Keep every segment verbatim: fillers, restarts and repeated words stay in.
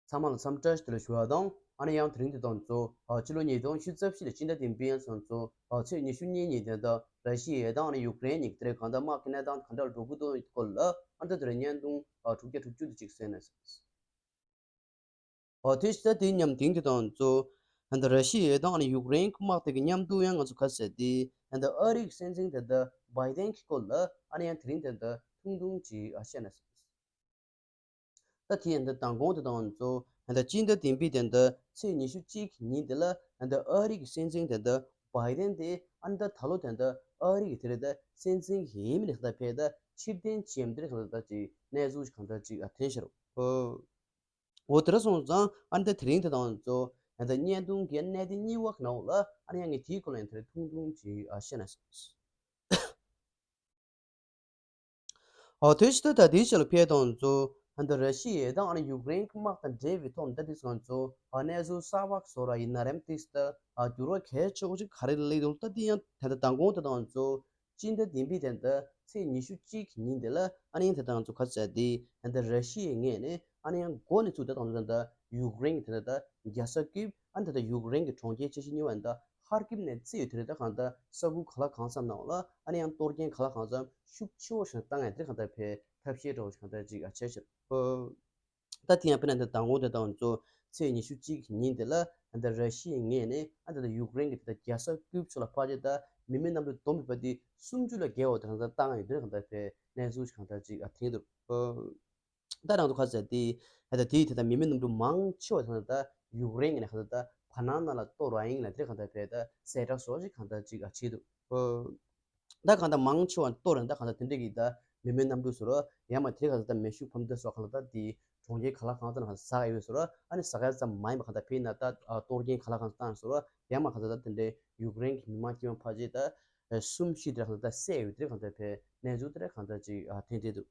ཚང་མ་ལ་འཚམས་བཀྲ་ཤིས་བདེ་ལེགས་ཞུ་བ་དང་། ཨ་ནི་ཡང་དེ་རིང་འདི་དང་གཙོ་ཨ་ཕྱི་ལོ་ཉིས་སྟོང་ཉི་ཤུ་རྩ་བཞི་ལོའི་སྤྱི་ཟླ་བདུན་པའི་ཡང་སང་གཙོ་ཨ་ཚེས་ཉི་ཤུ་གཉིས་ཉིན་དེ་ད་ར་ཤི་ཡའི་དང་ཨ་ནི་ཡུཀ་རེན་གཉིས་ཀྱི་དེ་རིང་གང་ལྟར་དམག་གི་གནས་སྟངས་གང་འདྲ་འགྲོ་གི་འདུག་སྐོར་ལ་ཨ་ད་དེ་རིང་བརྙན་ཐུང་ཨ་དྲུག་བརྒྱ་དྲུག་ཅུ་དེ་ཅིག་གསན་ན། ཨོ་དེ་ཕྱི་ཟླ་དེའི་མཉམ་དེང་དེ་དང་གཙོ་ཨ་ད་ར་ཤི་ཡའི་དང་ཨ་ནི་ཡུཀ་རེན་གྱི་དམག་དེ་གི་མཉམ་དུ་ཡང་ང་ཚོ་ག་ཟེར་དེ་ཨ་ད་ཨ་རི་གི་སྲིད་འཛིན་དེ་ད་བྷའི་ཏན་གྱི་སྐོར་ལ་ཨ་ནི་ཡང་དེ་རིང་དེ་ད་ཐུང་ཐུང་ཅིག་ཨ་བཤད་ན། ད་དེ་ཡང་འདི་མདང་དགོང་དེ་དང་གཙོ་ཨ་ད་སྤྱི་ཟླ་བདུན་པའི་དེ་འདི་ཚེས་ཉི་ཤུ་གཅིག་ཉིན་དེ་ལ་ཨ་ད་ཨ་རི་གི་སྲིད་འཛིན་དེ་འདི་བྷའི་ཏན་དེ་ཨ་ད་ད་ལོ་དེ་འདི་ཨ་རི་གི་དེ་རེད་ད་སྲིད་འཛིན་གྱི་ཡིན་མིན་ད་ཕེ་ད་ཕྱིར་འཐེན་བྱེད་དེ་རེད་གང་ད་ཅིག་གནས་ཚུལ་གང་ད་ཅིག་ཨ་འཐེན་ཤར། འོ་དེ་འདྲ་སོང་ཙང་ཨ་ད་དེ་རིང་དེ་དང་གཙོ་ཨ་ད་བརྙན་ཐུང་གི་གནད་དེ་གཉིས་པ་ནང་ལ་ཨ་ནི་ཡང་ངས་དེའི་སྐོར་ལ་ཡང་དེ་རིང་ཐུང་ཐུང་ཅིག་ཨ་བཤད་ན། ཨོ་དེ་ཕྱི་ད་ལྟ་དེའི་ཆེད་ལ་ཕེ་དང་གཙོ་ཨ་ད་ར་ཤི་ཡའི་དང་ཨ་ནི་ཡུཀ་རེན་གྱི་དམག་དང་འབྲེལ་བའི་ཐོག་ད་དེ་སང་གཙོ་ཨ་གནས་ཚུལ་གསར་པ་བཟོ་ར་ཡིན་ན་རེམ་ཏིས་ད་ཨ་འགྱུར་བ་གལ་ཆེ་བོ་ཅིག་ག་རེ་སླེབས་འདུག་ད་དེ་ཡང་ད་ལྟ་མདང་དགོང་དེ་དང་གཙོ་སྤྱི་ཟླ་བདུན་པའི་དེ་ད་ཚེས་ཉི་ཤུ་གཅིག་ཉིན་དེ་ལ་ཨ་ནི་ཡང་དེ་དང་གཙོ་ག་ཟེར་དེ་ཨ་ད་ར་ཤི་ཡའི་ངོས་ནས་ཨ་ནི་ཡང་འགོ་ནས་ཚུགས་ད་དང་གཙོ་ད་ཡུཀ་རེན་གྱི་དེ་ད་རྒྱལ་ས་ཀིབ་ཨ་ནི་དེ་ད་ཡུཀ་རེན་གྱི་གྲོང་ཁྱེར་ཆེ་ཤོས་གཉིས་པ་ད་ཧར་ཀིབ་ནས་རྩིས་ཡོད་དེ་རེད་ད་གང་ལྟར་ས་ཁུལ་ག་ལ་གང་འཚམ་ནང་ལ་ཨ་ནི་ཡང་གཏོར་སྐྱོན་ག་ལ་གང་འཚམ་ཤུགས་ཆེ་བོ་ཞིག་བཏང་ཡ་དེ་གང་ལྟར་ཕེ་ཐབས་ཤེས་འདྲ་བོ་ཞིག་གང་ལྟར་ཅིག་ཨ་བྱས་ཤག་ད་དེ་ཡང་དཔེར་ན་འདི་མདང་དགོང་དེ་དང་གཙོ་ཚེས་ཉི་ཤུ་གཅིག་ཉིན་དེ་ལ་ཨ་ད་ར་ཤི་ཡའི་ངོས་ནས་ཨ་ད་ད་ཡུཀ་རེན་གྱི་དེ་ད་རྒྱལ་ས་ཀིབ་ཕྱོགས་ལ་ཕར་ཆེ་ད་མི་མེད་གནམ་གྲུ་བསྡོམས་པའི་བར་དེ་སུམ་ཅུ་ལས་བརྒལ་བ་དེ་གང་ལྟར་བཏང་ཡོད་དེ་གང་ལྟར་ཕེ་གནས་ཚུལ་ཞིག་གང་ལྟར་ཅིག་ཨ་འཐེན་འདུག་ད་རང་ཚོ་ག་ཟེར་དེ་ད་དེའི་དེ་ད་མི་མེད་གནམ་གྲུ་མང་ཆེ་བ་དེ་ད་ཡུཀ་རེན་གྱི་ནས་ག་ད་ད་བར་སྣང་ནང་ལ་གཏོར་བ་ཡིན་ལ་དེ་གང་ལྟར་ཕེ་ད་གསལ་བསྒྲགས་བཟོ་ཅིག་གང་ལྟར་ཅིག་ཨ་བྱས་འདུག་ད་གང་ལྟར་མང་ཆེ་བ་གཏོར་ད་གང་ལྟར་དེ་འདྲ་གི་ད་མི་མེད་གནམ་གྲུ་ཟེར་རོ་ཡང་མ་དེ་གང་ལྟར་ད་མེ་ཤུགས་འཕུར་མདའ་སོགས་གང་ལྟར་ད་དེ་གྲོང་ཁྱེར་ག་ལ་གང་ལྟར་གང་ལྟར་ཟག་ཡོད་ཟེར་རོ་ཨ་ནི་ཟག་ཡ་ཙམ་མ་ཡིན་པ་གང་ལྟར་ཕེ་ན་ད་གཏོར་སྐྱོན་ག་ལ་གང་ལྟར་བཏང་ཟེར་རོ་ཡང་མ་གང་ལྟར་ད་དེ་འདྲའི་ཡུཀ་རེན་གྱི་མི་མང་དཀྱུས་མ་ཕལ་ཆེར་ད་གསུམ་བཞི་དེ་གང་ལྟར་བསད་ཡོད་དེ་གང་ལྟར་ཕེ་གནས་ཚུལ་དེ་གང་ལྟར་ཅིག་ཐོན་བསྡད་འདུག་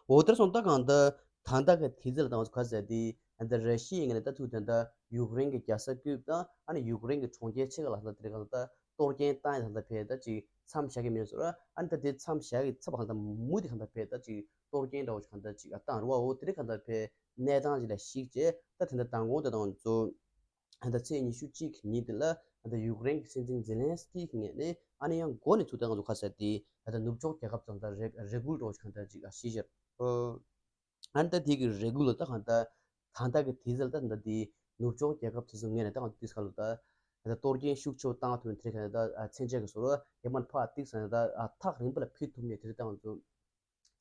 འོ་དེར་སོང་ད་གང་ལྟར་ད་ལྟ་གི་དུས་ཚོད་ལ་ད་ང་ཚོ་ག་ཟེར་དེ་ཨ་ད་ར་ཤི་ཡའི་ངོས་ནས་ད་ཐུག་དེ་འདྲ་ཡུཀ་རེན་གྱི་རྒྱལ་ས་ཀིབ་དང་ཨ་ནི་ཡུཀ་རེན་གྱི་གྲོང་ཁྱེར་ཆེ་ཁག་ལ་ད་དེ་གང་ལྟར་གཏོར་སྐྱོན་བཏང་ཡ་ད་ད་ཕེ་ད་ཅིག་མཚམས་བཞག་གི་མེད་ཟེར་ཨ་ནི་ད་དེ་མཚམས་བཞག་གི་ཚབ་གང་ལྟར་མུ་དེ་གང་ལྟར་ཕེ་ད་ཅིག་གཏོར་སྐྱོན་འདྲ་བོ་གང་ལྟར་ཅིག་ཨ་བཏང་རུ་བ་འོ་དེ་རེད་གང་ལྟར་ཕེ་གནས་སྟངས་ཅིག་ལ་གཞིགས་བྱས་ད་དེ་འདྲ་མདང་དགོང་དེ་དང་གཙོ་ཨ་ད་ཚེས་ཉི་ཤུ་གཅིག་ཉིན་དེ་ལ་ཨ་ད་ཡུཀ་རེན་གྱི་སྲིད་འཛིན་ཛེ་ལན་སི་ཀི་གི་ངོས་ནས་ཨ་ནི་ཡང་འགོ་ནས་ཚུགས་ད་ང་ཚོ་ག་ཟེར་དེ་ཨ་ད་ནུབ་ཕྱོགས་རྒྱལ་ཁབ་ཚང་ད་རེ་རེ་སྐུལ་འདྲ་བོ་གང་ལྟར་ཅིག་ཨ་ཞིག་བྱས། ཨ་ནི་ད་དེ་གི་རེ་སྐུལ་ལ་ད་གང་ལྟར་ད་ལྟ་གི་དུས་ཚོད་ལ་ད་ད་དེ་ནུབ་ཕྱོགས་རྒྱལ་ཁབ་དེ་ཚོ་ངོས་ནས་ད་གང་དུས་ག་ལ་ད་ཨ་ད་གཏོར་སྐྱོན་ཤུགས་ཆེ་བོ་བཏང་ཐུབ་ཡོད་དེ་ག་ད་ཨ་མཚོན་ཆ་གི་བཟོ་རོ་ཡ་མ་ཕར་ཏིག་ས་ནས་ད་ཨ་ཐག་རིང་པོ་ལ་ཕུད་ཐུབ་ནས་དེ་རེད་ད་ང་ཚོ།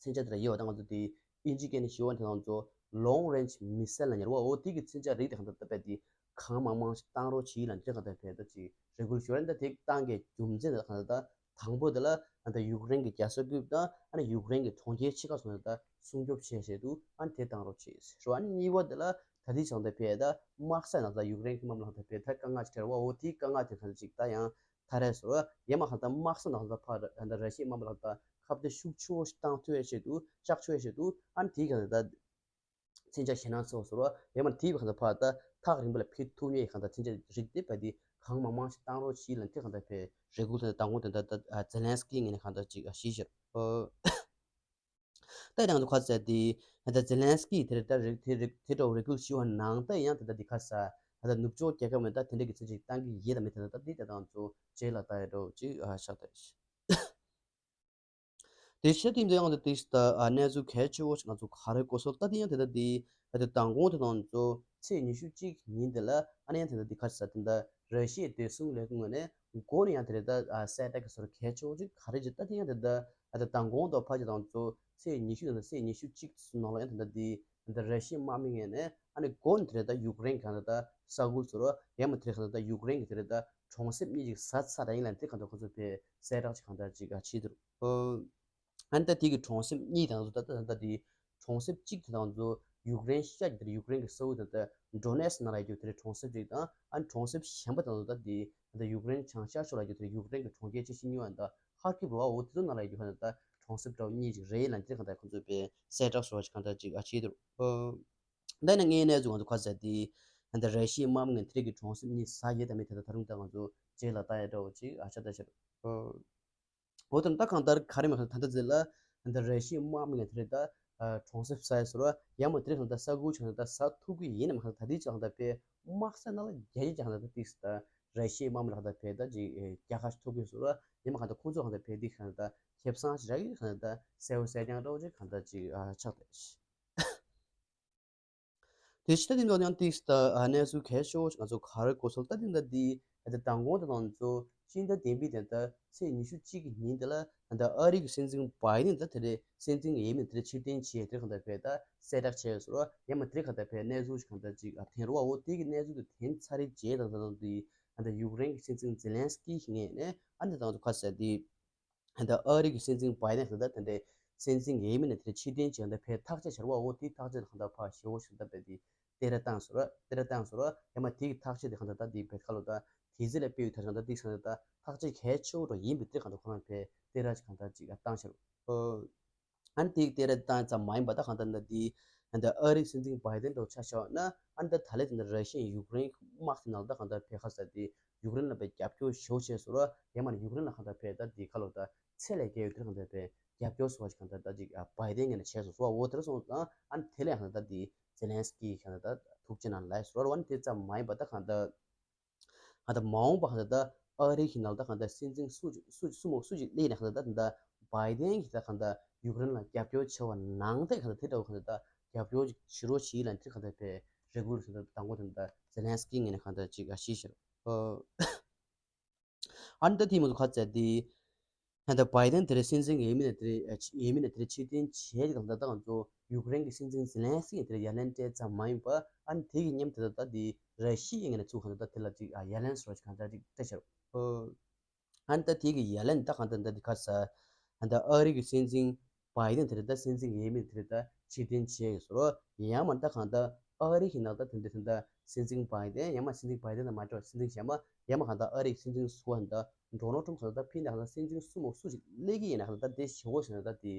མཚོན་ཆ་དེ་ལ་ཡོད་པ་དང་ང་ཚོ་དེ་ཨིན་ཇི་སྐད་ནས་ཞུ་བ་དེ་ང་ཚོ་long range missile ལ་ཉར་བ་འོ་དེ་གི་མཚོན་ཆ་རིགས་དེ་གང་ལྟར་ད་པས་དེ་གང་མང་མང་ཞིག་བཏང་རོགས་བྱེད་ལ་འདི་གང་ལྟར་བས་ད་ཅིག་རེ་སྐུལ་ཞུ་བ་འདི་དེ་བཏང་གི་རྒྱུ་མཚན་དེ་གང་ལྟར་ད་དང་པོ་དེ་ལ་ཨ་ད་ཡུཀ་རེན་གྱི་རྒྱལ་ས་ཀིབ་དང་ཨ་ནི་ཡུཀ་རེན་གྱི་གྲོང་ཁྱེར་ཆེ་ཁག་སོགས་ནས་ད་སྲུང་སྐྱོབ་བྱེད་བྱེད་དུ་ཨ་ནི་དེ་བཏང་རོགས་བྱེད་ཞུ་བ། ཨ་ནི་གཉིས་པ་དེ་ལ་ད་དེ་བྱང་ད་བས་ད་དམག་ས་ནང་ད་ཡུཀ་རེན་གྱི་དམག་མི་ལ་ད་བས་ད་དཀའ་ངལ་ཅིག་འཕྲད་བ་འོ་དེ་དཀའ་ངལ་དེ་གང་ལྟར་ཅིག་ད་ཡང་། ཐ་རེ་སོ་ཡ་མ་གང་ལྟར་དམག་ས་ནང་ལ་ཕར་ད་ར་ཤི་ཡའི་དམག་མི་ལ་ད་ཁ་གཏད་ཤུགས་ཆེ་བོ་ཞིག་བཏང་ཐུབ་ཡ་ཆེད་དུ་ལྕགས་ཆོག་ཡ་ཆེད་དུ་ཨ་ནི་དེའི་གང་ལྟར་ད་མཚོན་ཆ་ཞེད་སྣང་ཚ་བོ་སོ་ཡ་མ་དེའི་གང་ལྟར་ཕར་ད་ཐག་རིང་པོ་ལ་ཕུད་ཐུབ་ནས་གང་ལྟར་མཚོན་ཆ་རིགས་དེ་བ་དེ་གང་མང་མང་ཞིག་བཏང་རོགས་གྱིས་ལ་དེ་གང་ལྟར་བས་རེ་སྐུལ་དེ་དང་པོ་དེ་ད་ད་ཛེ་ལན་སི་ཀི་ངོས་ནས་གང་ལྟར་ཅིག་ཞིག་བཤད། ད་ཡང་ང་ཚོ་ཁ་ཟས་དེ་ད་ཛེ་ལན་སི་ཀི་དེར་ད་རེ་དེ་རེ་དེ་འདྲ་བོ་རེ་སྐུལ་ཞུ་བ་ནང་ད་ཡང་དེ་ད་དེ་ཁ་ས་ད་ནུབ་ཕྱོགས་རྒྱལ་ཁབ་མེད་ད་དེ་འདྲ་གི་ཚིག་ཅིག་བཏང་གི་ཡོད་དམ་མེད་ད་ད་དེ་ད་ང་ཚོ་རྗེས་ལ་ད་ཡ་འགྲོ་ཅིག་ཨ་ཤག་ད་དེ་ཤ་དེ་འདི་ཡང་ད་དེ་ད་གནས་ཚུལ་གལ་ཆེ་བོ་ཞིག་ང་ཚོ་ག་རེ་གོ་སོང་ད་དེ་ཡང་དེ་ད་དེ་ད་དེ་མདང་དགོང་དེ་ད་ང་ཚོ་ཚེས་ཉི་ཤུ་གཅིག་ཉིན་དེ་ལ་ཨ་ནི་ཡང་དེ་ད་དེ་ཁ་ས་དེ་ད་ར་ཤི་ཡའི་བདེ་སྲུང་ལས་ཁུངས་ངོས་ནས་འགོ་ནས་ཡང་དེ་རེད་ད་ཨ་གསལ་བསྒྲགས་ཀྱི་སོར་གལ་ཆེ་བོ་ཅིག་ག་རེ་ཅིག་ད་དེ་ཡང་དེ་ད་ཨ་ད་མདང་དགོང་དང་ཕལ་ཆེར་ད་ང་ཚོ་ཚེས་ཉི་ཤུ་དང་ཚེས་ཉི་ཤུ་གཅིག་ནང་ལ་ཡང་དེ་ད་དེ་ད་ར་ཤི་ཡའི་དམག་མི་ངོས་ནས་ཨ་ནི་འགོ་ནས་དེ་རེད་ད་ཡུཀ་རེན་གང་ད་ད་ས་ཁུལ་ཚོ་རོ་ཡང་མ་དེ་རེད་གང་ད་ད་ཡུཀ་རེན་གི་དེ་རེད་ད་གྲོང་གསེབ་གཉིས་ཅིག་ཟ་ཚར་ད་ཡིན་ལ་དེ་གང་ད་ཁོ་ཚོ་བས་གསལ་བསྒྲགས་ཅིག་གང་ད་ཅིག་ཨ་བྱེད་འདུག་ཨ་ནི་ད་དེ་གི་གྲོང་གསེབ་གཉིས་དང་ཚོ་ད་ད་ད་དེ་གྲོང་གསེབ་གཅིག་དེ་དང་ཚོ་ཡུཀ་རེན་ཤར་གྱི་དེར་ཡུཀ་རེན་གྱི་ས་ཁུལ་དང་ད་ཌོ་ནེ་སི་ནང་ལ་ཡོད་རྒྱུ་དེར་གྲོང་གསེབ་ཅིག་དང་ཨ་ནི་གྲོང་གསེབ་གཞན་པ་དང་ཚོ་ད་དེ་ད་ཡུཀ་རེན་བྱང་ཤར་ཕྱོགས་ལ་ཡོད་རྒྱུ་དེར་ཡུཀ་རེན་གྱི་གྲོང་ཁྱེར་ཆེ་ཤོས་གཉིས་པ་ད་ཧར་ཀིབ་རོ་ཨ་འོ་དེ་ཚོ་ནང་ལ་ཡོད་རྒྱུ་ད་གྲོང་གསེབ་འདྲ་བོ་གཉིས་ཅིག་རེད་ལ་དེ་གང་ད་ཁོ་ཚོས་པའི་གསལ་བསྒྲགས་སོགས་ཅིག་གང་ད་ཅིག་ཨ་བྱེད་འདུག་ཨོ། ད་ནི་ངའི་གནས་ཚུལ་ང་ཚོ་ཁ་ཟས་དེ་ད་ར་ཤི་ཡའི་དམག་མི་ངན་དེ་རིགས་ཀྱི་གྲོང་གསེབ་གཉིས་ཟ་ཡོད་དམ་མེད་དེ་ད་ད་རུང་ད་ང་ཚོ་རྗེས་ལ་ལྟ་ཡ་འདྲ་བོ་ཅིག་ཨ་ཤ་ད་ཤར། ཨོ། འོ་དེ་ད་གང་ལྟར་ག་རེ་མེད་ཁ་ད་ད་ཟེར་ལ་ད་ར་ཤི་ཡའི་དམག་མི་ངན་དེ་རིགས་ད་ གྲོང་གསེབ་ས་ཡ་ཟེར་བ་ཡང་མ་དེ་རིང་གང་ལྟར་ས་ཁུལ་ཆགས་ན་ད་ཟ་ཐུབ་ཀྱི་ཡིན་ནམ། གང་ལྟར་ད་ལྟའི་ཆ་གང་ལྟར་དཔེ་དམག་ས་ནང་ལ་རྒྱ་ཡིག་ཀྱང་གང་ལྟར་ཏིག་ས་ད་ར་ཤི་ཡའི་དམག་མི་ལ་གང་ལྟར་དཔེ་ད་ཅིག་རྒྱལ་ཁ་ཐོབ་ཀྱི་ཟེར་བ་ཡང་མ་གང་ལྟར་ཁོང་ཚོ་གང་ལྟར་དཔེ་འདི་གང་ལྟར་ཁེ་བཟང་ཞིག་རག་གི་གང་ལྟར་གསལ་བོ་གསལ་རྐྱང་འདྲ་བོ་ཅིག་གང་ལྟར་ཅིག་ཆགས་ཏེ། དེ་ཕྱི་ད་དེ་འདྲ་ཡང་ཏིག་ས་ད་གནས་ཚུལ་གལ་ཆེ་བོ་ཞིག་ང་ཚོ་ག་རེ་གོ་སོང་ད་དེ་འདྲ་འདི་ད་ལྟ་མདང་དགོང་དེ་ང་ཚོ་ཕྱི་ཟླ་བདུན་པའི་དེ་ད་ཚེས་ཉི་ཤུ་གཅིག་གི་ཉིན་དེ་ལ་ད་ལྟ་ཨ་རི་གི་སྲིད་འཛིན་བྷའི་ཌེན་ད་དེ་རེད་སྲིད་འཛིན་འོས་མི་དེ་རེད་ཕྱིར་འཐེན་བྱས་དེ་གང་ལྟར་དཔེ་ད་གསལ་བསྒྲགས་བྱས་སོང་ཡང་མ་དེ་གང་ལྟར་དཔེ་གནས་ཚུལ་ཞིག་གང་ལྟར་ཅིག་ཐོན་རེད་བ། འོ་དེ་གི་གནས་ཚུལ་དེ་ཐོན་ཚར་རེད་བྱས་དང་ད་ལྟ་འདི་ད་ལྟ་ཡུཀ་རེན་གི་སྲིད་འཛིན་ཛེ་ལན་སི་ཀི་ངོས་ནས་ཨ་ནི་ད་ང་ཚོ་ག་ཟེར་དེ། ད་ལྟ་ཨ་རི་གི་སྲིད་འཛིན་བྷའི་ཌེན་ད་ལྟ་དེ་འདྲའི་སྲིད་འཛིན་འོས་མི་ནས་དེ་འདྲའི་ཕྱིར་འཐེན་བྱས་ད་ཕར་ཐག་གཅོད་བྱས་རེད་བ། འོ་དེའི་ཐག་གཅོད་གང་ལྟར་ཕར་ཞེ་པོ་ཞིག་ད་དཔེ་དེ་བསྟོད་ར་བཏང་སོང་ར་བསྟོད་ར་བཏང་སོང་ར་ཡང་མ་དེའི་ཐག་གཅོད་དེ་གང་ལྟར་ད་དེ་བེད་ཁ་ལོ་ད་དེ་ཚེ་ལ་དཔེ་ཡོད་ཐར་གང་ལྟར་དེ་གང་ལྟར་ད་ཐག་གཅོད་གལ་ཆེ་བོ་འགྲོ་ཡིན་པའི་དེ་གང་ལྟར་ཁོ་རང་ཕར་བསྟོད་ར་ཅིག་གང་ལྟར་ཅིག་བཏང་ཤར། ཨ་ནི་དེ་བསྟོད་ར་བཏང་ཙམ་མ་ཡིན་པ་ད་གང་ལྟར་ད་དེ། ད་ལྟ་ཨ་རིའི་སྲིད་འཛིན་བྷའི་ཌེན་འདྲ་བོ་ཆ་བཞག་ན་ཨ་ནི་ད་ད་ལན་ད་ལྟ་ར་ཤི་ཡས་ཡུཀ་རེན་དམག་གི་ནང་ད་གང་ལྟར་ཕར་ག་ཟེར་དེ་ཡུཀ་རེན་ལ་དཔེ་རྒྱབ་སྐྱོར་ཞེ་པོ་བྱས་སོང་ར་ཡང་མ་ཡུཀ་རེན་ལ་གང་ལྟར་ཕར་ད་དེ་ཁ་ལོ་ད་ཚད་ལས་བརྒལ་བའི་དེ་གང་ལྟར་ཕར་རྒྱབ་སྐྱོར་སོང་བ་ཞིག་གང་ལྟར་ད་ཅིག་བྷའི་ཌེན་ངོས་ནས་བྱས་སོང་སོང་བ། འོ་དེ་འདྲ་སོང་ཙང་ཨ་ནི་དེ་ལ་ཡང་གང་ལྟར་ད་དེ་ཛེ་ལན་སི་ཀི་གང་ལྟར་ད་ཐུགས་རྗེ་གནང་ལབ་སོང་ར། འོ་ཨ་ནི་དེ་ཙམ་མ་ཡིན་པ་ད་གང་ལྟར། ད་ལྟ་མ་འོངས་པ་གང་ལྟར་ད་ཨ་རི་གི་ནང་ད་གང་ལྟར་སྲིད་འཛིན་སུ་སུ་སུ་མོ་སུ་ཞིག་སླེབས་ནས་གང་ལྟར་ད་ད་ལྟ་བྷའི་ཌེན་གྱིས་ད་གང་ལྟར་ཡུཀ་རེན་ལ་རྒྱབ་སྐྱོར་བྱས་པ་ནང་བཞིན་གང་ལྟར་དེ་འདྲ་བོ་གང་ལྟར་ད་རྒྱབ་སྐྱོར་ཅིག་བྱེད་རོགས་བྱེད་ལབ་དེ་གང་ལྟར་ཕར་རེ་སྐུལ་གང་ལྟར་དང་པོ་དང་ད་ཛེ་ལན་སི་ཀི་ངོས་ནས་གང་ལྟར་ཅིག་ཨ་ཞུས་ཤག་ཨ་ནི་ད་དེ་མ་གཏོགས་ག་ཚད་དེ། ད་ལྟ་བྷའི་ཌེན་དེ་རེད་སྲིད་འཛིན་འོས་མི་ནས་དེ་རེད་འོས་མི་ནས་དེ་རེད་ཕྱིར་འཐེན་བྱས་ཀྱི་གང་ལྟར་ད་ང་ཚོ་ཡུཀ་རེན་གྱི་སྲིད་འཛིན་ཛེ་ལན་སི་ཀི་དེ་རེད་ཡ་ལན་སྤྲད་ཙམ་མ་ཡིན་པ་ཨ་ནི་དེ་གི་མཉམ་དེ་ད་ལྟ་དེ་ར་ཤི་ཡའི་ངོས་ནས་ཚུར་གང་ལྟར་ད་དེ་ལ་ཅིག་ཡ་ལན་ཟེར་བ་ཞིག་གང་ལྟར་ཅིག་སྤྲད་ཤར། ཨ་ནི་ད་དེ་གི་ཡ་ལན་ད་གང་ལྟར་ད་དེ་ག་ས་ད་ལྟ་ཨ་རི་གི་སྲིད་འཛིན་བྷའི་ཌེན་དེ་རེད་ད་སྲིད་འཛིན་འོས་མི་དེ་རེད་ད་ཕྱིར་འཐེན་བྱས་ཡོད་ཟེར་རོ། ཡང་མ་ད་གང་ལྟར་ཨ་རི་གི་ནང་ད་དེ་འདྲ་ད་ལྟ་སྲིད་འཛིན་བྷའི་ཌེན་ཡང་མ་སྲིད་འཛིན་བྷའི་ཌེན་དང་མ་འདྲ་བ་སྲིད་འཛིན་གཞན་མ་ཡང་མ་གང་ལྟར་ཨ་རི་གི་སྲིད་འཛིན་ཟུར་པ་ད་ལྟ་ཌོ་ནལ་ཊམ་གང་ལྟར་ཕྱིན་ད་གང་ལྟར་སྲིད་འཛིན་སུ་མོ་སུ་ཞིག་སླེབས་ཀྱི་ཡིན་ན་གང་ལྟར་ད་དེ་ཞེ་པོ་ཞིག་ན་ད་དེ་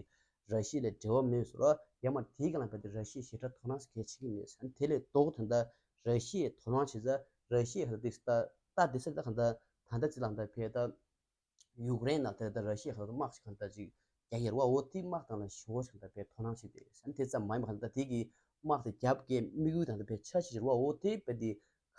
ར་ཤི་ཡ་ལ་འབྲེལ་བ་མེད་ཟེར་རོ། ཡང་མ་དེའི་སྒང་ལ་བལྟས་ཏེ་ར་ཤི་ཡས་ཞེ་དྲག་དོ་སྣང་གལ་ཆེ་གི་མེད་ཟེར། དེ་ལས་ལྡོག་ད་ལྟ་ར་ཤི་ཡས་དོ་སྣང་བྱེད་ས་ར་ཤི་ཡ་གང་ལྟར་དེ་ད་ད་དེ་སེ་ད་གང་ལྟར་ད་ལྟ་ཅི་ལ་གང་ལྟར་ཕར་ད། ཡུཀ་རེན་ནང་དེ་ལྟར་ར་ཤི་ཡ་ཁ་ཐུག་དམག་ཅིག་གང་ལྟར་ཅིག་རྒྱག་གི་རེད་བ། འོ་དེ་དམག་སྟངས་ལ་ཞེ་པོ་ཞིག་གང་ལྟར་དཔེ་དོ་སྣང་བྱེད་དེ་ཟེར། དེ་ཙམ་མ་ཡིན་པ་གང་ལྟར་དེ་གི་དམག་དེ་རྒྱབ་ཀྱི་དམིགས་ཡུལ་དང་དེ་དཔེ་འཆར་གཞི་རེད་བ། འོ་དེ་དཔེ་དེ་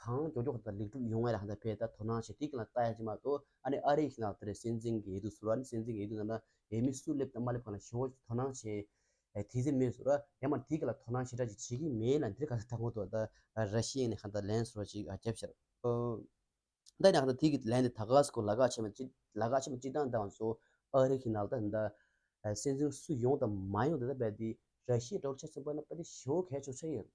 གང་མགྱོགས་མགྱོགས་གང་ལྟར་ལེགས་གྲུབ་ཡོང་ཡ་ལ་གང་ལྟར་དཔེ་ད་དོ་སྣང་བྱེད་དེ་གི་ལ་ལྟ་ཡ་ཅིག་མ་གཏོགས་ཨ་ནི་ཨ་རི་གི་ནང་དེ་རེད་སྲིད་འཛིན་གི་འོས་བསྡུ་ཟེར་བ་ནི་སྲིད་འཛིན་གི་འོས་བསྡུ་ནང་ན་འོས་མི་སུ་སླེབས་དང་མ་སླེབས་གང་ལ་ཞེ་པོ་དོ་སྣང་བྱེད་དེ་ཟེར་མེད་ཟེར་བ། ཡང་མ་དེ་གི་ལ་དོ་སྣང་ཞེ་དྲག་ཅིག་བྱེད་ཀྱི་མེད་ལ་འདིར་གང་ལྟར་དང་པོ་དོ་ད་ར་ཤི་ཡ་ནས་གང་ལྟར་ལན་ཟེར་བ་ཅིག་རྒྱབ་ཤར། ད་ཡང་ད་དེ་གི་ལན་དེ་ད་ག་སྐོར་ལ་ག་ཆེ་མ་ཅི་ལ་ག་ཆེ་མ་ཅི་དང་དང་སོ་ཨ་རི་གི་ནང་ད་ད་སྲིད་འཛིན་སུ་ཡོང་དང་མ་ཡོང་དེ་ད་རྦད་དེ་ར་ཤི་ཡའི་འགྲོ་ཆ་ཚན་པ་ན་དཔེ་དེ་ཞེ་པོ་གལ་ཆེ་ཆགས་ཡོད།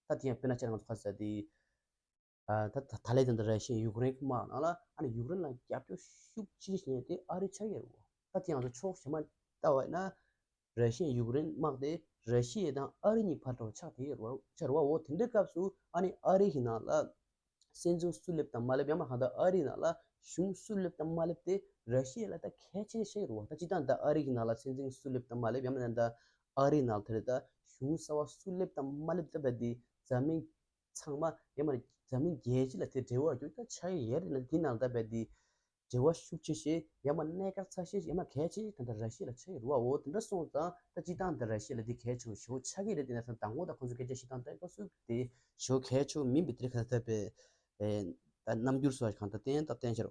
ད་དེ་ཡང་དཔེར་ན་ཆ་ང་ཚོ་ཁ་ས་དེ་ད་ད་ད་ལས་དེ་ད་ར་ཤི་ཡ་ཡུཀ་རེན་གི་དམག་ནང་ལ་ཨ་ནི་ཡུཀ་རེན་ལ་རྒྱབ་སྐྱོར་ཤུགས་ཆེ་ཤོས་ཉན་དེ་ཨ་རི་ཆགས་ཡོད། ད་དེ་ང་ཚོ་ཕྱོགས་གཞན་མ་ལྟ་བ་ཡིན་ན། ར་ཤི་ཡ་ཡུཀ་རེན་དམག་དེ་ར་ཤི་ཡ་དང་ཨ་རི་གཉིས་བར་དུ་ཆགས་དེ་ཡོད་ཆགས་རེད་བ། འོ་དེ་འདྲའི་སྐབས་སུ་ཨ་ནི་ཨ་རི་གི་ནང་ལ་སྲིད་འཛིན་སུ་སླེབས་དང་མ་སླེབས་ཡང་མ་གང་ལྟར་ཨ་རི་ནང་ལ་གཞུང་སུ་སླེབས་དང་མ་སླེབས་དེ་ར་ཤི་ཡ་ལ་ད་གལ་ཆེ་ཤོས་རེད་བ། ད་སྤྱིར་བཏང་ད་ཨ་རི་གི་ནང་ལ་སྲིད་འཛིན་སུ་སླེབས་དང་མ་སླེབས་ཡང་མ་ད་ཨ་རི་ནང་དེ་རེད་ད་གཞུང་གསར་བ་སུ་སླེབས་དང་མ་སླེབས་ད་རྦད་དེ་འཛམ་གླིང་ཚང་མ་ཡང་མ་འཛམ་གླིང་རྒྱལ་སྤྱི་ལ་དེ་འབྲེལ་བ་རྒྱུ་ད་ཆགས་ཡོད་རེད་ན་དེ་ནང་ད་རྦད་དེ། འབྲེལ་བ་ཤུགས་ཆེ་ཤོས་ཡང་མ་གནད་འགག་ཚ་ཤོས་ཡང་མ་གལ་ཆེ་ཤོས་ད་ལྟ་ར་ཤི་ཡ་ལ་ཆགས་ཡོད་རེད་བ། འོ་དེ་འདྲ་སོང་ཙང་ད་སྤྱིར་བཏང་ད་ར་ཤི་ཡ་ལ་འདི་གལ་ཆེ་བོ་ཞེ་པོ་ཆགས་ཀྱི་རེད། དེ་ནས་ད་མདང་དགོང་ད་ཁོང་ཚོ་སྐད་ཆ་བཤད་སྟངས་དེ་སྐབས་སུ་དེ་ཞེ་པོ་གལ་ཆེ་བོ་མིན་པའི་དེ་ག་ད་པའི་ད་རྣམ་འགྱུར་སོགས་གང་ལྟར་བསྟན་ད་བསྟན་ཤར།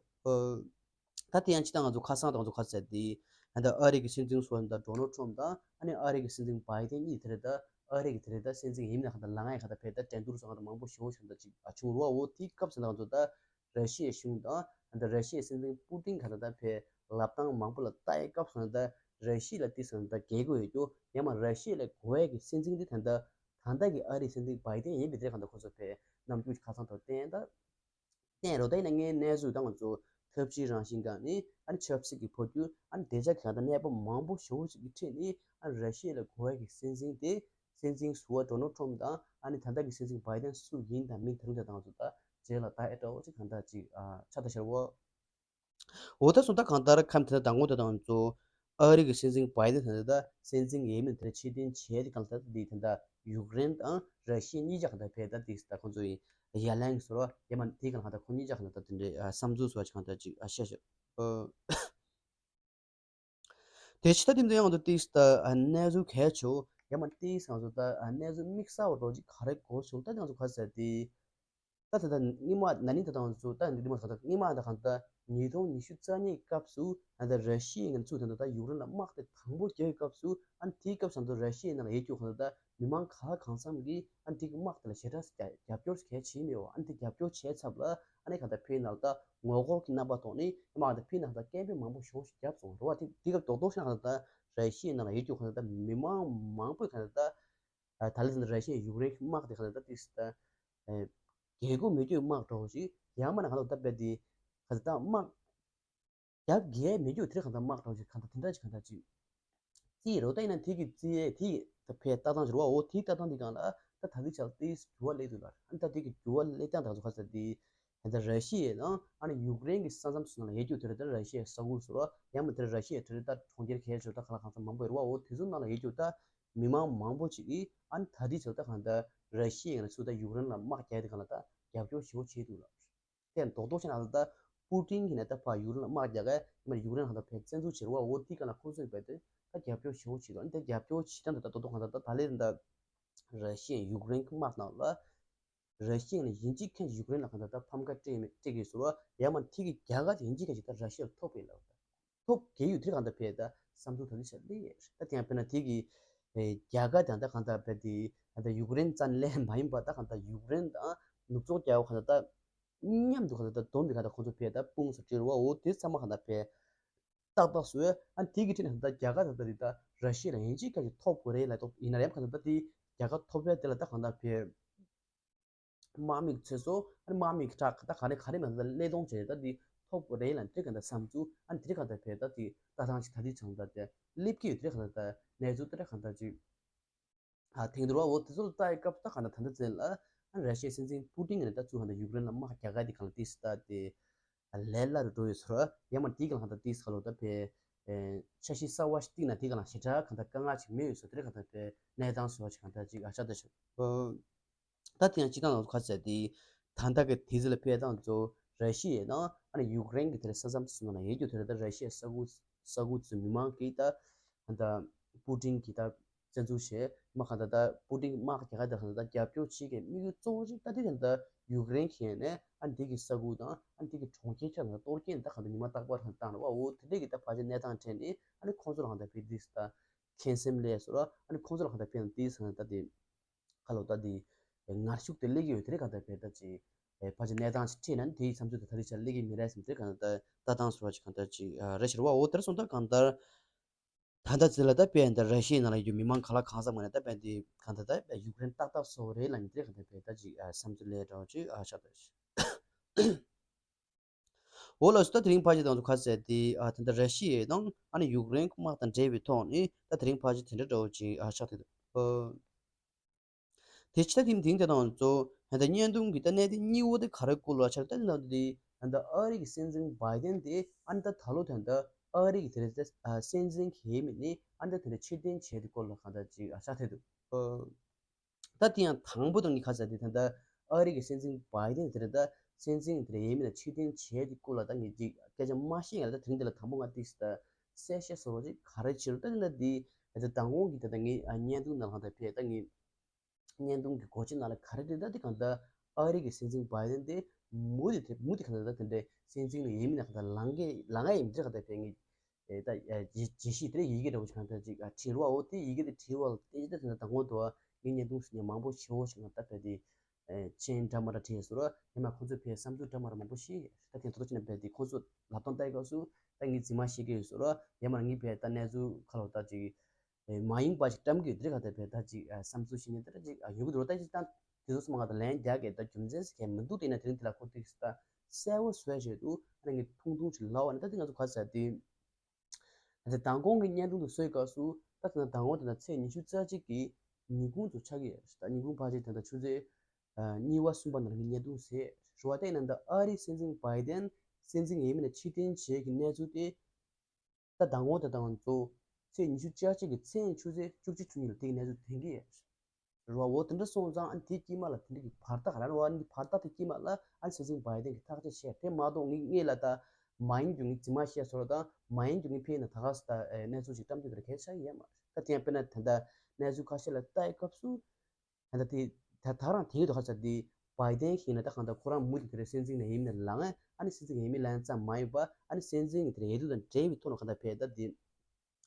ད་དེ་ཡང་སྤྱིར་བཏང་ང་ཚོ་ཁ་སང་དང་ང་ཚོ་ཁ་ཟས་དེ་ད་ལྟ་ཨ་རི་གི་སྲིད་འཛིན་སོགས་ད་ལྟ་ཌོ་ནལ་ཊམ་དང་ཨ་ནི་ཨ་རི་གི་སྲིད་འཛིན་བྷའི་ཌེན་གཉིས་དེ་རེད་ད་ཨ་རི་གི་དེ་རེད་ད་སྲིད་འཛིན་ཡིན་ན་ག་ད་ལངས་ཡ་ག་ད་ཕེ་ད་འགྲན་བསྡུར་སོགས་ག་ད་མང་པོ་ཞེ་པོ་ཞིག་ད་ཅིག་བྱུང་རེད་བ། འོ་དེའི་སྐབས་སུ་ད་ང་ཚོ་ད། ར་ཤི་ཡའི་གཞུང་དང་ད་ལྟ་ར་ཤི་ཡའི་སྲིད་འཛིན་པུ་ཏིན་ག་ད་ད་ཕེ་ལབ་སྟངས་མང་པོ་ལ་ལྟ་ཡའི་སྐབས་སུ་ད་ལྟ་ར་ཤི་ཡ་ལ་ཏིག་ཙམ་ད་རྒྱལ་དགོས་ཡོད་རྒྱུ་ཡང་མ་ར་ཤི་ཡ་ལ་དགོས་ཡ་གི་སྲིད་འཛིན་དེ་ད་ལྟ་ད་ལྟ་གི་ཨ་རིའི་སྲིད་འཛིན་བྷའི་ཏིན་ཡིན་པའི་དེ་ག་ད་ཁོ་ཚོ་ཕེ་རྣམ་འགྱུར་ཁ་སང་ད་བསྟན་ད་བསྟན་རོ། ད་ཡིན་ན་ངའི་གནས་ཚུལ་ད་ང་ཚོ་ཐབས་ཇུས་རང་བཞིན་སྒང་ནི་ཨ་ནི་ཆབ་སྲིད་ཀྱི་འཕོ་འགྱུར་ཨ་ནི་བདེ་འཇགས་ཀྱི་ད་ལྟ་གནས་བབ་མང་པོ་ཞེ་པོ་ཅིག་གི་ཁྲོད་ནི་ཨ་ནི་ར་ཤི་ཡ་ལ་དགོས་ཡ་གི་སྲིད་འཛིན་དེ། སྲིད་འཛིན་ཟུར་པ་ཌོ་ནལ་ཊམ་དང་ཨ་ནི་ད་ལྟ་གི་སྲིད་འཛིན་བྷའི་ཌེན་སུ་ཡིན་དང་མིན་དེ་རིང་ད་ལྟ་ང་ཚོ་ད་རྗེས་ལ་ད་ཨེ་འདྲ་བོ་ཅིག་གང་ལྟར་ཅིག་ཨ་ཆགས་ད་ཤར་བོ། འོ་ད་སོང་ད་གང་ལྟར་ཁམས་དེ་ད་དང་པོ་ད་ལྟ་ང་ཚོ་ཨ་རི་གི་སྲིད་འཛིན་བྷའི་ཌེན་ད་ལྟ་སྲིད་འཛིན་འོས་མི་དེ་ཕྱིར་འཐེན་བྱས་ཏེ་གང་ལྟར་འདི་ད་ལྟ་ཡུཀ་རེན་དང་ར་ཤི་ཡ་གཉིས་ཆ་གང་ལྟར་ཕེ་ད་འདི་ད་ཁོང་ཚོ་ཡི་ཡ་ལན་ཟེར་བ་ཡ་མ་དེ་གང་ལྟར་ཁོང་གཉིས་ཆ་གང་ལྟར་དེ་འདྲའི་བསམ་ཚུལ་ཟེར་བ་ཅིག་གང་ལྟར་ཅིག་ཨ་ཤ་ཤ། དེ་ཕྱི་ད་དེ་འདྲ་ཡང་ང་ཚོ་ཏིག་ཙམ་གནས་ཚུལ་གལ་ཆེ་བོ་ ཡ་མ་ཏིས་ང་ཚོ་ད་གནས་ཚུལ་དམིགས་བསལ་བ་འདྲ་ཅིག་ག་རེ་གོ་སོང་ད་ང་ཚོ་ག་ཟེར་ཏེ། ད་ད་ད་སྔོན་མ་ན་ནིང་ད་ད་ང་ཚོ་ད་འདི་མ་ད་ད་སྔོན་མ་ད་གང་ད་ཉིས་སྟོང་ཉི་ཤུ་རྩ་གཉིས་སྐབས་སུ་ཨ་ད་ར་ཤི་ཡའི་ང་ཚོ་ད་ད་ད་ཡུཀ་རེན་ལ་དམག་དེ་དང་པོ་རྒྱག་པའི་སྐབས་སུ་ཨ་དེའི་སྐབས་སུ་ད་ར་ཤི་ཡའི་ནང་ལ་ཡོད་རྒྱུ་གང་ད་ད་མི་མང་ག་ལ་གང་འཚམ་གྱིས་ཨ་དེ་གི་དམག་དེ་ལ་ཞེ་དྲག་རྒྱབ་སྐྱོར་གལ་ཆེ་མེད་པ་ཨ་དེ་རྒྱབ་སྐྱོར་བྱས་ཚབ་ལ་ཨ་ནི་གང་ད་ཕའི་ནང་ད་ངོ་རྒོལ་གྱི་རྣམ་པ་ཐོག་ནས་དམག་དེ་ཕའི་ནང་ད་སྐད་འབོད་མང་པོ་ཞེ་པོ་ཞིག་བརྒྱབ་སོང་རེད་བ། དེ་དེ་སྐབས་རྡོག་རྡོག་ཤིག་ནང་ད་ད་ར་ཤི་ཡའི་ནང་ལ་ཡོད་རྒྱུ་གང་ད་ད་མི་མང་མང་པོས་གང་ད་ད། ད་ལྟ་ད་ར་ཤི་ཡ་ཡུཀ་རེན་གྱི་དམག་དེ་ག་ད་ལྟ་ཏིས་ད་རྒྱལ་སྒོ་མི་སྐྱོད་དམག་འདྲ་བོ་ཞིག་ཡང་མིན་ན་ག་ལ་ད་རྦད་དེ་ག་ད་ལྟ་དམག་རྒྱབ་འགལ་མི་སྐྱོད་དེ་ག་ད་དམག་འདྲ་བོ་ཞིག་ག་ད་དེ་འདྲ་ཞིག་ག་ད་ཅིག་རྩིས་རོ་ད་ཡིན་ན་དེ་གི་རྩིས་དེ་ད་ཕའི་ལྟ་སྟངས་ཞིག་རེད་བ། འོ་དེའི་ལྟ་སྟངས་དེ་གང་ལ་ད་ད་ལྟའི་ཆར་ཏིས་འགྱུར་བ་སླེབས་འདུག་ལ་ཨ་ད་དེ་གི་འགྱུར་བ་སླེབས་སྟངས་ད་ཚོ་ག་ཟེར་དེ། ད་ལྟ་ར་ཤི་ཡའི་ནང་ཨ་ནི་ཡུཀ་རེན་གྱི་ས་མཚམས་སུ་ནང་ལ་ཡོད་རྒྱུ་དེ་རེད། ད་ར་ཤི་ཡའི་ས་ཁུལ་སོགས་ཡང་མིན་དེ་ར་ཤི་ཡའི་དེ་རེད་ད་གྲོང་ཁྱེར་གལ་ཆེ་ད་ག་ལ་གང་ས་མང་པོ་ཡོད་རེད་བ། འོ་དེ་ཚོ་ནང་ལ་ཡོད་རྒྱུ་ད་མི་མང་མང་པོ་ཅིག་གིས་ཨ་ནི་ད་ལྟའི་ཆར་ད་གང་ད་ར་ཤི་ཡའི་ནང་ཚུད་ད་ཡུཀ་རེན་ལ་དམག་རྒྱག་དེ་གང་ལ་ད་རྒྱབ་སྐྱོར་ཞེ་པོ་བྱེད་འདུག་ལ། དེ་རྡོག་རྡོག་བྱས་ན་ད་ལྟ་པུ་ཏིན་གྱིས་ནས་ད་ཕར་ཡུཀ་རེན་ལ་དམག་རྒྱག་གས་ཡིན་མིན་ཡུཀ་རེན་གང་ད་ཕར་བཙན་འཛུལ་བྱེད་རེད་བ། འོ་དེ་གང་ལ་ཁོང་ཚོས་བས་ཏེ་ད་རྒྱབ་སྐྱོར་ཞེ་པོ་བྱེད་འདུག་ཨ་ནི་དེ་རྒྱབ་སྐྱོར་བྱེད་སྟངས་ད་ད་རྡོག་རྡོག་གང་ད་ད་ད་ལས་ད་ར་ཤི་ཡའི་ཡུཀ་རེན་གྱི་དམག་ནང་ལ། ར་ཤི་ཡ་ནས་ཡིན་གཅིག་མཁན་གྱིས་ཡུཀ་རེན་ལ་གང་ལྟར་ད་ཕམ་ཁ་སྤྲད་མེད་སྤྲད་ཀྱི་ཟེར་བ། ཡང་མིན་དེ་གི་རྒྱལ་ཁ་དེ་ཡིན་གཅིག་མཁན་གྱིས་ད་ར་ཤི་ཡ་ལ་ཐོབ་པའི་ལ་ཐོབ་གི་ཡོད་དེ་གང་ལྟར་བས་ད་བསམ་ཚུལ་ད་དེ་ཆ་ལེ་ཡ་ད་དེ་ཡང་དཔེར་ན་དེ་གི་རྒྱལ་ཁ་དེ་ད་གང་ལྟར་བས་དེ་གང་ལྟར་ཡུཀ་རེན་རྩ་ནས་ལེན་མ་ཡིན་པ་ད་གང་ལྟར་ཡུཀ་རེན་དང་ནུབ་ཕྱོགས་རྒྱལ་ཁབ་གང་ལྟར་ད་མཉམ་དུ་གང་ལྟར་ད་བསྡོམས་པའི་གང་ལྟར་ཁོང་ཚོ་བས་ད་དཔུང་སུ་སྤྲད་རེད་བ། འོ་དེ་ཚང་མ་གང་ལྟར་བས། ཏག་ཏག་བཟོས། ཨ་དེ་གི་ཁྲིད་ནས་ད་རྒྱ་གར་ད་ལྟ་དེ་ད་ར་ཤི་ཡ་ལ་ཡིན་གཅིག་མཁན་གྱིས་ཐོབ་དགོས་རེད་ལབ་ཐོབ་ཡིན་ན་རེད་གང་ལྟར་ད་དེ་རྒྱ་གར་ཐོབ་ཡ་དེ་ལ་ད་གང་ལྟར་བས་དམག་མིའི་ཚེ་སྲོག་ཨ་དམག་མིའི་ཁྲག་ད་ག་རེ་ག་རེ་མ་ད་ཀླད་སྟོང་བྱས་ད་དེ་ཐོབ་དགོས་རེད་ལབ་དེ་གང་ལྟར་བསམ་ཚུལ་ཨ་དེ་གང་ལྟར་བས་ད་དེ་ལྟ་སྟངས་ཅིག་ད་དེ་བྱུང་ད་དེ་སླེབས་ཀྱི་ཡོད་དེ་གང་ལྟར་ད་གནས་ཚུལ་དེ་གང་ལྟར་ཅིག་ཨ་ཐེངས་འདིར་བ་འོ་དེ་ཚོ་ལ་ལྟ་ཡི་སྐབས་ད་གང་ལྟར་ད་ལྟ་ཚེ་ལ་ཨ་ར་ཤི་ཡའི་སྲིད་འཛིན་པུ་ཏིན་གྱིས་ད་ཚུར་གང་ལྟར་ཡུཀ་རེན་ལ་དམག་རྒྱག་ག་དེ་གང་ལྟར་ཏིས་ད་དེ། ལས་སླ་རུ་འགྲོ་ཡོད་ཚོར་ཡང་མ་དེའི་གང་ལྟར་དེའི་སྐབས་ལ་ད་ཕའི་འཆར་གཞི་གསར་བ་ཞིག་བཏིང་ན་དེའི་གང་ལ་ཞེ་དྲག་གང་ལྟར་དཀའ་ངལ་ཞིག་མེད་ཡོད་ཚོར་དེ་གང་ལྟར་ཕའི་གནས་སྟངས་བཟོ་བ་ཞིག་གང་ལྟར་ཅིག་ཨ་ཆགས་ད་ཞིག་ད་དེ་ཡང་སྤྱི་བཏང་ལ་ཁ་ཟེར་དེ་ད་ལྟ་གི་དེ་ཚོ་ལ་ཕའི་ཏང་ཚོ་ར་ཤི་ཡའི་ནང་ཨ་ནི་ཡུཀ་རེན་གྱི་དེ་ལ་ས་མཚམས་སུ་ནང་ལ་ཡོད་རྒྱུ་དེ་ལ་ད་ར་ཤི་ཡའི་ས་ཁུལ་ས་ཁུལ་ཚོའི་མི་མང་གིས་ད་ད་པུ་ཏིན་གྱི་ད། བཙན་འཛུལ་བྱས་མ་གང་ལྟར་ད་པུ་ཏིན་དམག་རྒྱག་ག་དེ་གང་ལྟར་རྒྱབ་སྐྱོར་བྱེད་མཁན་དམིགས་ཡུལ་གཙོ་བོ་ཞིག་ད་དེ་གང་ལྟར་ཡུཀ་རེན་གྱི་ནས་ཨ་འདི་གི་ས་ཁུལ་དང་ཨ་འདི་གི་གྲོང་ཁྱེར་ཁག་ལ་གཏོར་སྐྱོན་ད་གང་ལྟར་ཉི་མ་རྟག་པར་བཏང་རེད་བ། འོ་དེ་འདྲས་ཀྱི་ད་ཕལ་ཆེར་གནས་སྟངས་འཕྲད་ནས་ཨ་ནི་ཁོང་ཚོ་ལ་གང་ལྟར་ཕེ་དིས་ད་ཁེངས་སེམས་ལས་སོ་ར་ཨ་ནི་ཁོང་ཚོ་ལ་གང་ལྟར་ཕེ་དིས་གང་ལྟར་དེ་ཁ་ལོ་ད་དེ་ངར་ཤུགས་དེ་སླེབས་ཀྱི་ཡོད་དེ་རེད། གང་ལྟར་ཕེ་ད་ཅི་ཕལ་ཆེར་གནས་སྟངས་ཅིག་འཕྲད་ན་ནི་དེའི་བསམ་ཚུལ་དེ་ད་རེས་ཆར་སླེབས་ཀྱི་མི་རེད་བསམ་དེ་གང་ལྟར་ལྟ་སྟངས་སོ་ར་ཅིག་གང་ལྟར་ཅིག་རེད་ཤི་རེད་བ། འོ་དེར་སོང་ད་གང་ལྟར། ད་ལྟ་ཚེ་ལ་ད་དཔེ་འདི་ར་ཤི་ཡའི་ནང་ལ་ཡོད་མི་མང་ག་ལ་གང་ཟག་མ་ནས་ད་དཔེ་འདི་གང་ལྟར་ད་དཔེ་ཡུཀ་རེན་ཏག་ཏག་བཟོ་རེད་ལ་ཡིན་དེ་གང་ལྟར་དཔེ་ད་ཅིག་བསམ་ཚུལ་ལས་འདྲ་བ་ཅིག་ཨ་ཆགས་ད་ཅིག་འོ་ལགས་སོ། ད་དེ་རིང་ཕལ་ཆེར་དང་ཚོ་ཁ་ཟེར་དེ་ཨ་ད་ལྟ་ར་ཤི་ཡའི་དང་ཨ་ནི་ཡུཀ་རེན་དམག་དང་འབྲེལ་བའི་ཐོག་ནས་ད་དེ་རིང་ཕལ་ཆེར་དེ་འདྲ་འདྲ་བོ་ཅིག་ཨ་ཆགས་དེ་འདུག་དེ་ཕྱི་ད་ཐིམ་ཐིང་དེ་དང་ཚོ་ཧན་ད་བརྙན་ཐུང་གི་ད་གནད་དོན་གཉིས་པོ་དེ་ག་རེ་སྐོར་ལ་ཆགས་ད་ནང་དེ་ཧན་ད་ཨ་རི་གི་སྲིད་འཛིན་བྷའི་ཏན་དེ་ཨ་ནི་ད་ད་ལོ་ད་ད་ཨ་རི་གི་དེ་རེད་ད་སྲིད་འཛིན་གྱི་མི་ནི་ཨ་ནི་ད་དེ་འདྲ་ཕྱིར་འཐེན་བྱས་དེ་སྐོར་ལ་གང་ད་ཅིག་ཨ་ཆགས་ཐལ་འདུག་ད་དེ་ཡང་དང་པོ་དང་གཉིས་ཁ་ཟེར་དེ་ད་ད་ཨ་རི་གི་སྲིད་འཛིན་བྷའི་ཏན་དེ་རེད་ད་སྲིད་འཛིན་དེ་རེད་ཡེ་མིན་ལ་ཕྱིར་འཐེན་བྱས་དེ་སྐོར་ལ་ད་ངས་ཅིག་སྐད་ཆ་མ་བཤད་ཡང་ད་དེ་རིང་འདི་ལ་དང་པོ་ང་ཏིས་ད་གསལ་བཤད་སོ་རོ་ཅིག་ག་རེ་བྱེད་རུ་ད་དེ་ད་དེ་ད་ད་དང་པོ་གི་ད་ད་ངས་བརྙན་ཐུང་ནང་ལ་ད་ཕེ་ད་ངས། བརྙན་ཐུང་གི་འགོ་བྱེད་ནང་ལ་ག་རེ་རེད་ད་དེ་གང་ལྟར་ཨ་རི་གི་སྲིད་འཛིན་བྷའི་ཏན་དེ་མུ་མཐུད་དེ་མུ་མཐུད་གང་ལྟར་ད་དེ་འདྲའི་སྲིད་འཛིན་ལ་ཡིན་མིན་ན་གང་ལྟར་ལངས་ཀྱི་ལངས་ཡ་ཡིན་དེ་གང་ལྟར་ཕེ་ངེས་ད་རྒྱལ་སྤྱི་དེ་ཡི་གེ་འདྲ་བོ་ཞིག་གང་ལྟར་ཅིག་བྲིས་རོགས་འོ་དེ་ཡི་གེ་དེ་བྲིས་བ་དེ་ད་དེ་ད་དང་པོ་དུ་ངའི་བརྙན་ཐུང་སུ་ཉན་མང་པོ་ཞེ་བོ་ཞིག་ལ་ད་ཕེ་དེ་མཆན་འདྲ་མ་འདྲ་བྲིས་སོ་ར་ཡིན་མ་ཁོང་ཚོས་ཕེ་བསམ་ཚུལ་འདྲ་མ་འདྲ་མང་པོ་ཞིག་ད་དེ་ཐོག་ཕྱིན་ན་ཕེ་དེ་ཁོང་ཚོ་ལབ་སྟངས་ལྟ་ཡི་སྐབས་སུ་ད་ངའི་རྫུན་མ་བཤད་ཀྱི་ཡོད་སོ་ར་ཡིན་མ་ངའི་ཕེ་ད་གནས་ཚུལ་ཁ་ལོ་ད་ཅིག་མ་ཡིན་པ་ཞིག་བཀྲམ་གྱི་ཡོད་དེ་ག་ད་བས་ད་ཅིག་བསམ་ཚུལ་ཞིག་ནི་དེ་འདྲ་ཅིག་ཡོང་གི་འདུག་ད་ཅིག་ད་དེ་ཚོ་སོ་མ་ག་ད་ལན་རྒྱག་གི་ད་རྒྱུ་མཚན་ཞིག་གས་མི་འདུག་དེ་ན་དེ་རིང་དེ་ལ་ཁོ་ཏིག་ད་གསལ་བོ་བཟོས་བྱས་འདུག་ཨ་ནི་ངས་ཐུང་ཐུང་ཞིག་ལབ་པ་ནི་ད་དེ་ང་ཚོ་ག་ཟེར་དེ་ད་དང་གོང་གི་བརྙན་ཐུང་དུ་བཟོས་སྐབས་སུ་ད་དེ་ན་དང་གོང་དེ་ན་ཚེས་ཉི་ཤུ་རྩ་གཅིག་གི་ཉིན་གུང་དུ་ཆགས་ཀྱི་ཡོད་ད་ཉིན་གུང་ཕལ་ཆེར་དེ་ད་ཆུ་ཚོད་གཉིས་པ་གསུམ་པ་ནང་ལ་ངས་བརྙན་ཐུང་བཟོས་རུ་བ་ད་ཡིན་ན་ད་ཨ་རི་སྲིད་འཛིན་བྷའི་ཏན་སྲིད་འཛིན་ཡིན་མིན་ན་ཕྱིར་འཐེན་བྱེད་ཀྱི་གནས་ཚུལ་དེ། ད་དང་པོ་དེ་དང་གཙོ་ཚེས་ཉི་ཤུ་རྩ་གཅིག་གི་མཚན་ཆུ་ཚོད་བཅུ་གཅིག་བཅུ་གཉིས་ལ་དེའི་གནས་ཚུལ་ཐོན་གྱི་ཡོད་རེད་བ། འོ་དེ་འདྲ་སོང་ཙང་ཨ་ནི་དེའི་དཀྱིལ་མ་ལ་དེ་འདྲ་གི་བར་ཐག་ར་ནི་བ་ཨ་ནི་བར་ཐག་དེ་དཀྱིལ་མ་ལ་ཨ་ནི་སྲིད་འཛིན་བྷའི་ཏན་གྱིས་ཐག་གཅོད་བྱས་དེ་མ་གཏོགས་ངས་ངས་ལ་ད་ མ་ཡིན་རྒྱུ་ངའི་རྫི་མ་བཤད་སོ་ར་དང་མ་ཡིན་རྒྱུ་ངའི་ཕན་ན་ད་ག་ས་ད་གནས་ཚུལ་ཞིག་བཀྲམ་རྒྱུ་དེ་ལ་གལ་ཆགས་ཀྱི་ཡོད་མ་རེད། ད་དེ་ཡང་དཔེར་ན་ད་ལྟ་གནས་ཚུལ་ཁ་ཤས་ལ་ལྟ་ཡི་སྐབས་སུ་ད་ལྟ་དེ་ད་ད་རང་དེང་གི་ད་ག་ས་དེ་བའི་ཌེན་ཞིག་ན་ད་གང་ལྟར་ཁོ་རང་མུ་མཐུད་དེ་རེད། སྲིད་འཛིན་ནས་ཡིན་ནས་ལངས་ཨ་ནི་སྲིད་འཛིན་ཡིན་མིན་ལན་ཙམ་མ་ཡིན་པ་ཨ་ནི་སྲིད་འཛིན་གྱི་དེ་ཡེ་དུ་དང་འབྲེལ་བའི་ཐོག་ནས་གང་ལྟར་བས་ད་དེ།